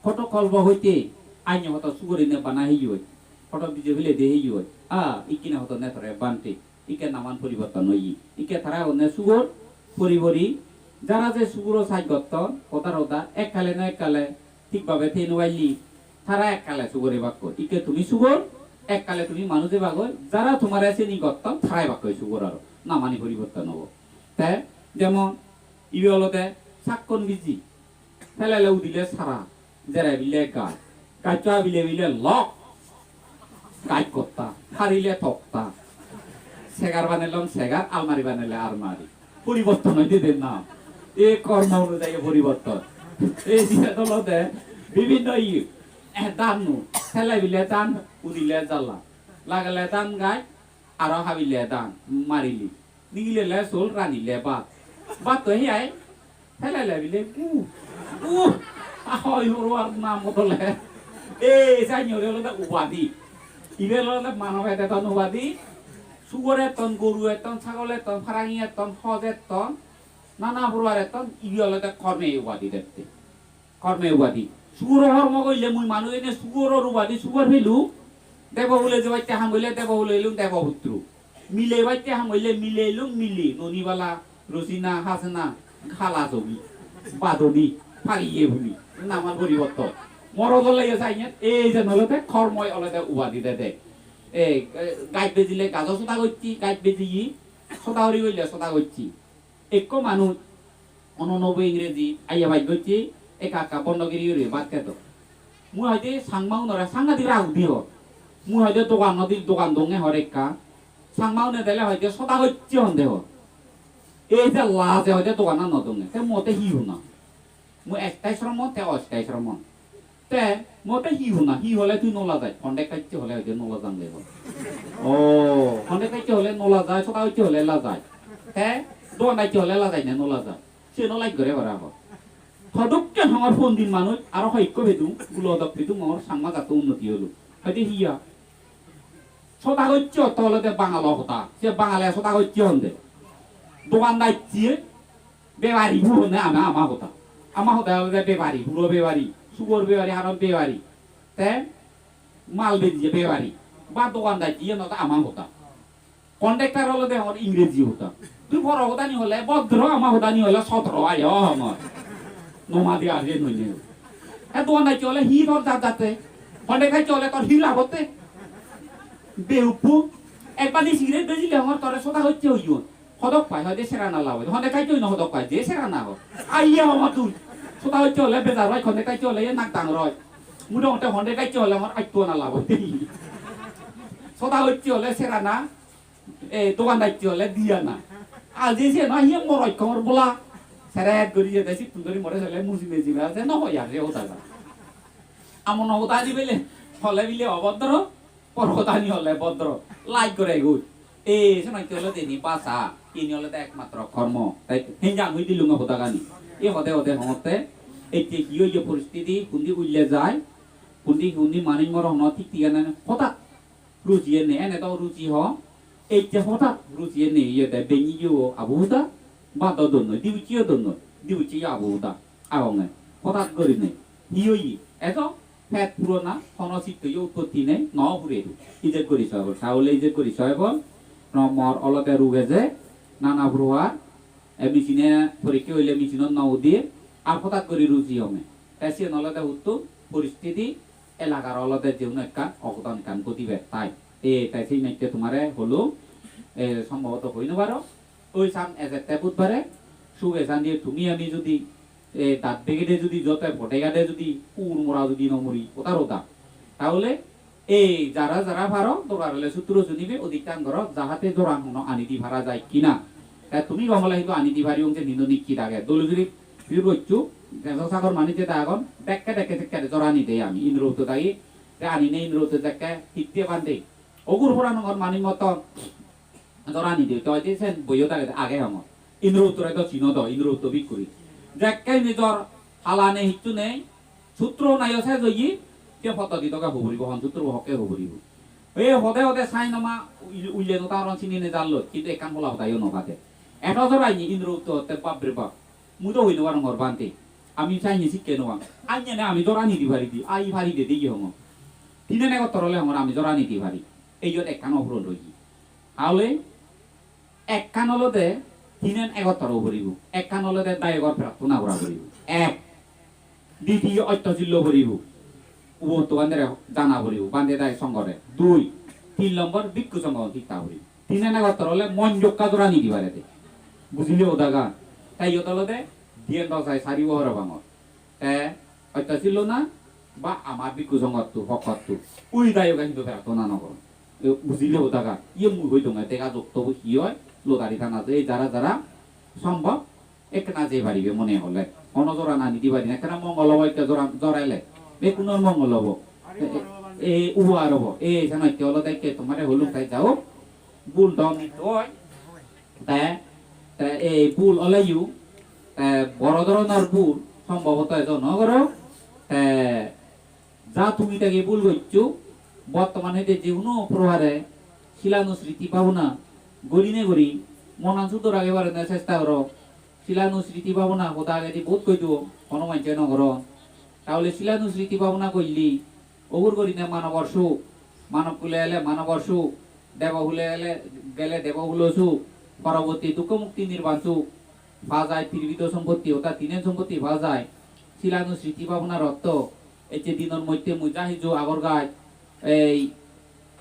Koto kolpo hoite anyo hoto sugorine bana heyoi. Koto bije hule de heyoi. A, ikkine hoto netore bhante. Ikke naman poriborton oye. Ikke tara honne sugor pori pori. Jara je sugoro saj gotton, hodar hoda, ekkale na ekkale thik bhabe thei no palle, tara ekkale sugor ebakkoi. Ikke tumi sugor, ekkale tumi manuj ebagoi. Jara tomare seni gotton, tara ebakkoi sugor aro. Namani poriborton obo. Te jemon ibe olode sakkon biji. Pelele udile sara, jere bile gaj. Gajcho habile bile lok. Gaj kotta, harile tokta. Segar banelong segar, almari banele almari. Poriborton oide de na. E kormo onujayi poriborton. E jiyan olode bibhinno iye. Eh, dhan nu. Pele bile dhan, udile jala. Lagele dhan gaj, aro habile dhan, marile. Nigilele sul, ranile bhat. Bhat to hi ai? Pelele bile, uh, uh, a hoi horo ar nam odole. Ei, jani hore olode ubadi. Ibe olode manob edeton ubadi. Sugor etton, goru etton, sagol etton, parangi etton, hoj etton, nana porobar etton, ibe olode korme ubadi dette. Korme ubadi. Sugoro hormo goille mui manuj ene sugoror ubadi sugor pelung. Debo hule jebatte ham goille debo hule elung debo putro. Mile batte ham goille mile elung mile. Noni bala, rosina, hasena, hala sobi, badoni, pariye huli. Namar poriborton. Morot ole ye sainye, ei jen olode kormoi olode ubadi dede. Ei, eh, gaj bejile gajo soda gocchi, gaj bejiye soda uri goille soda gocchi. Ekko manuj ononoboi ingreji aiya baj gocche, ekka ekka bondo giri giri bhat hedo. Mui hoide Changma unore sangadik rag udi hor. Mui hoide dogan nodi, dogan donge hor ekka. Changma une dele hoide soda gocche honde hor. Ei je laje hoide doganan no donge. Te mui te hi hona? Mui ektai sromon, te ostai sromon. Te, mo te hi hona, hi hole tui no lajai? Hondek kacche hole hoide no lajang de hon. O, hondek kacche hole no lajai, soda kacche hole lajai. Te, dogan kacche hole lajai ne no lajai. Se no laj gore para hon. Hodokke hongor pondit manuj, aro hoyekko pedung, gulo dok pedung hongor Changma jatto unnoti olo. Hoide hiya? Soda kacche otto olode Bangalo hoda. Se Bangale soda kacche honde. Dogan kacche, bepari bu honne ama, ama hoda. Ama hoda olode bepari, puro bepari, sugor bepari, haron bepari. Te mal bejje bepari. Ba dogan kacche, iyen olode ama hoda. Conductor olode hon ingreji hoda. Tui poro hodani hole bodro, ama hodani hole sodro ayo hongor. Nomadi ar je noine. E dogan kacche hole hi tor jat jate? Conductor kacche hole tor hi lab otte? Beuppu. Ekbar di cigarette bejile hongor tore soda kacche hoyon. Hodok pai, hoide serana lab oide. Conductor kacche hoino hodok pai, je serana ho. Aiye hongor tui. Soda kacche hole bejar oi, conductor kacche hole ye nak dangor oi. Mui dongotte conductor kacche hole hongor atto ana lab oide. Soda kacche hole serana, e, dogan kacche hole diana. Aje se na hiye morot hongor bola. Seret gori jede sittun dori more sele muji meji ba je no hoi ar je hoda. Amon hoda di bele, hole bile obodro, por hodani hole bodro, laj gore goi. Ei, senotte olode ini basa, ini olode ekmatro kormo. Tai hinjang hoi dilunge hodagani. Ei hode hode hongotte, ecche hi oye poristiti, hundi ulle jai, hundi, hundi manuj moro hono thik thigana nei, hodat rujiye nei, ene do ruji ho, ecche hodat rujiye nei, iye de bengi yo abu hoda, bado donnoi, dibucchiyo donnoi. Di ucche ya abu da, agonge. Hotat gori nei. Hi oye? Ejo pet purona, hono sitto yo utpotti nei, no hure. Ije gori soibol. Tahole ije gori soibol. Nomor olode ruge je, nana pruhar, e machine-e porikke hoile machine-ot no udir, ar hotat gori ruji ome. Te siyen olode huttun poristiti, elakar olode je hono ekkan ogodon ekkan godibe tai. E, tai sei mecche tumare holo, e, sombhoboto hoi no paro. Oi san ejette budbare, suge sandi tumi ami judi, e, dat begede judi jote podegade judi ur mora judi no mori, otar oda. Tahole ei jara jara paro, dorkar ole sutro sunibe, odikkan goro, jahate joran hono ani di para jai kina. Ta tumi gom ole hintu ani di pariung je nindo nikki dage. Dole juri pure gocchu, deso sagor manuj jeda agon, dekke dekke dekke jorani dei ami, Indrogupto dagi, te ani ne Indrogupto dekke hitte bande. Ogur poranongor manuj moton jorani dei, toi de sen boyot age, age hongor. Indroguptore do sino do, Indrogupto bhikkuri. Dekke nijor halane hissu nei, sutro nayo sej oye, se poddoti doge hoboribo, hon sutro hokke hoboribo. E hode hode sai noma ul-, ulle no taron sini ne jalloi, kintu ekkan hola hodayo no bade. Eto joraini Indrogupto hotte bap re bap. Mui do hoi no parongor bhante. Ami saini sikke no pang. Anye ne ami jorani di pari di, ai pari de de hongor. Tinen egottor ole hongor ami jorani di pari. Eyot ekkan opuron roye. Tahole ekkan olode tinen egottor o poribo. Ekkan olode dayogor prarthona gora poribo. Ek. Ditiyo ottosillo poribo. Ubotto bhandere jana poribo. Bhante dayo songhore. Dui. Tin lombor bhikkhu songho thik tha poribo. Tinen egottor ole mon jokka jorani di pare de. Bujile odaga? Te iyot olode diyen do sai saribo parapangor. Te ottosillo na ba amar bhikkhu songhotto, pokkotto. Ui dayoge hintu prarthona no goron. E, bujile odaga? Iye mui hoi donge, dega jok tobo hi oi, lottery thana je jara jara sombhob ekkena jei paribe mone hole. Hono joran ani di pari na, ekkena mongol obo, ikke joran jorele. Bekkunor mongol obo. E, e, e, ubar obo. E, senotte olode ikke tomare holung tai jao. Bul do nitto oi. Te, te ei bul oleyo, te boro dhoronor bul, sombhoboto ejo no goro. Te ja tumi dagi bul goccho, bottoman hede je hono prohare silanusriti bhabona gurine guri monan sudor ragei parene chesta goro. Silanusriti bhabona hoda agedi bohut hoi duo, hono manje no goron. Tahole silanusriti bhabona golle, ogur gurine manobor suk, manob kule ele manobor suk, debo kule ele gele debo kulo suk, poroborti dukko mukti nirban suk pa jai, tribito sompotti, orthat tinen sompotti pa jai. Silanusriti bhabonar ortho, ecche dinor moddhe mui ja hiju agor gaj, ei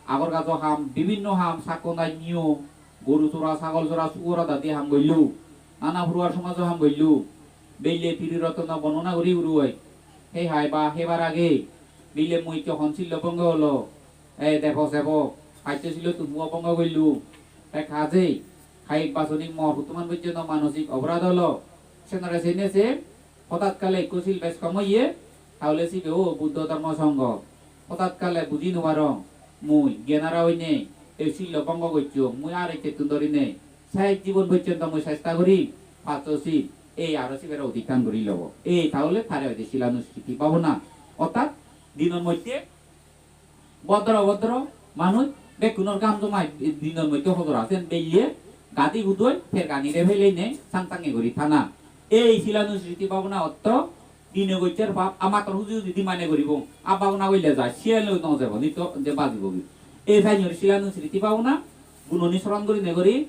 agor gajo ham, bibhinno ham, sakkon daj niyom, goru sora, sagol sora, sugor adadi ham goillu, nana puruar somajo ham goillu, belle Triratno bornona guri guri oi, hei hai ba hebar age, belle mui ikke hon sillo bongo olo, ei debo sebo, paccho sillo tumuo bongo goillu, te kaje, kayik basonik mor huttuman pojjonto manosik oporad olo, senore sene se, hotat kale ekko sil bej kom oye, tahole sibe o Buddho Dhormo Songho. Hotat kale buji no parong, mui gyanhara oinei ei sillo bongo gocchong, mui ar ekkettun dorinei sej jibon pojjonto mui chesta gorim paccho sil, ei aro sibere odikkan guri lobo. Ei tahole tare hoide silanusriti bhabona. Orthat dinor moddhe bhodro bhodro manuj bekkunor gam jomai dinor moddhe hojora sen belle gadi hudoi per ganire peleinei sang sange guri thana. Ei silanusriti bhabona ortho dine goccher pap amattor huji huji di mane guribong. A bhabona goille jai, siyeloi no jebo, nitto je bajibogi. Ei sainor silanusriti bhabona gunoni soron gurinei guri,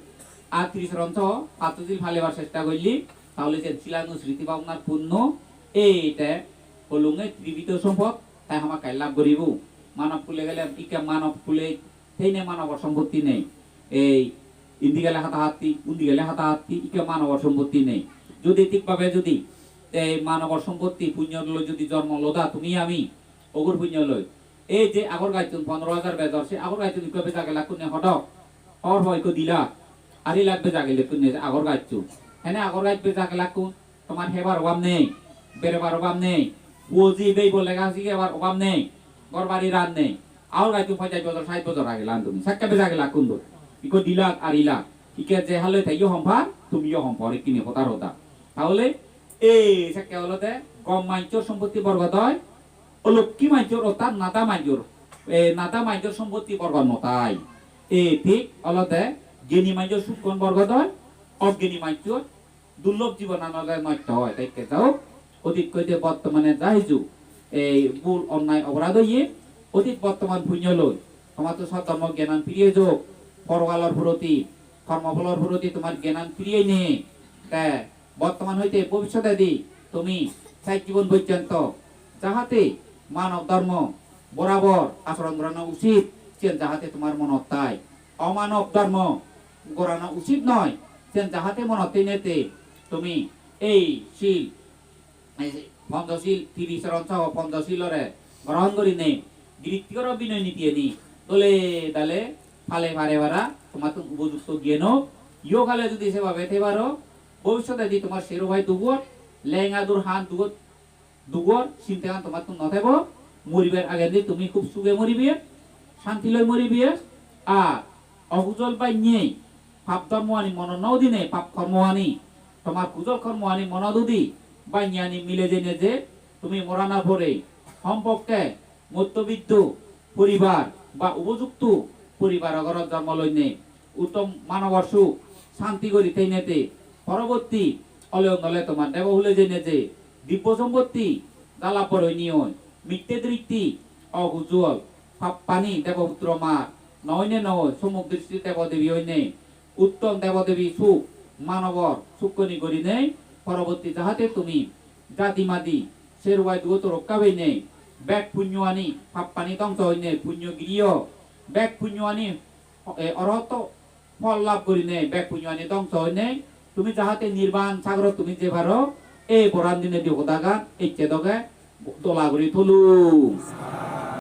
ar trisoron soho paccho sil palebar chesta goille, tahole sen silanusriti bhabonar punno ei te holunge tribito sompot tai hamakkai lab guribo. Manob kule gele ikke manob kule theine manobor sompotti nei. Ei indi gele hata hatti, undi gele hata hatti, ikke manobor sompotti nei. Judi thik bhabe judi ei manobor sompotti punyo loi judi jormo loda tumi ami, ogur punyo loi, ei je agor gacchun pondro hajar bejor, se agor gacchun ikko beja gelakkun ne hodok? Hor ho ikko di lakh, ari lakh beja gelakkun ne agor gacchun. Hene agor gach beja gelakkun? Tomar hebar obab nei, berebar obab nei, puo ji beibo lega sigebar obab nei, ghor bari ran nei. Agor gacchun ponchas bojor, sait bojor age lan tumi, sekke beja gelakkun do? Ikko di lakh, ari lakh. Ikke je halloi te iyo hom par, tumi iyo hom par, ikkini hotar hoda. Tahole ei sekke olode gom manjor sompotti borgot oi, olokki manjor, orthat nada manjor, e, nada manjor sompotti borgot no tai. E thik olode gyani manjor sukkon borgot oi, ogyani manjor durlob jibonan olode nosto oi. Te ikke ja hok, odit hoite bortomane ja hiju ei bul onnai oporad oye, odit bortoman punyo loi tomattun sot dhormo gyanan firiye jok, porokalor proti, kormopholor proti tomar gyanan firiye ne. Te bortoman hoite bobissotedi tumi sej jibon porjonto jahate manob dhormo borabor achoron gorana uchit, siyen jahate tomar monot thai. Omanob dhormo gorana uchit noi, siyen jahate monot thei nete tumi ei sil, ei Ponchosil, Tripichorong soho Ponchosilore grohon gurinei giritti ghoro binoy nitiyeni dole dale pale pare para tomattun upojukto gyan ok. Ihokale judi sebabe thei paro, bobissotedi tomar sero pai duk or, lenga dur han duk or, duk or sintegan tomattun no thebo. Moribar agendi tumi hub suge moribe, santi loi moribe. Ar okujol bannei pap dhormoani monot no udinei, pap kormoani, tomar kujol kormoani monot udi, banneani mile jeinei je tumi moranar pore hom pokke moddhobitto poribar ba upojukto poribaro ghorot jonmo loinei uttom manobor suk santi guri theinei te poroborti ole onole tomar debo hule jeinei je dibbo sompotti dalap boroinei oi, mitte dristi, okujol pappani deboputro mar no oinei no oi, sommuk dristi debo debi oinei uttom debo debi suk manobor sukkoni gurinei poroborti jahate tumi jadi madi seruai dugoto rokka peinei, bek punyoani pappani dongso oinei, punyo giriyo bek punyoani, e, orohotto phol lab gurinei, bek punyoani dongso oinei tumi jahate nirban sagorot tumi jei paro, ei boran dinei di hodagan ecche doge dola guri tulung.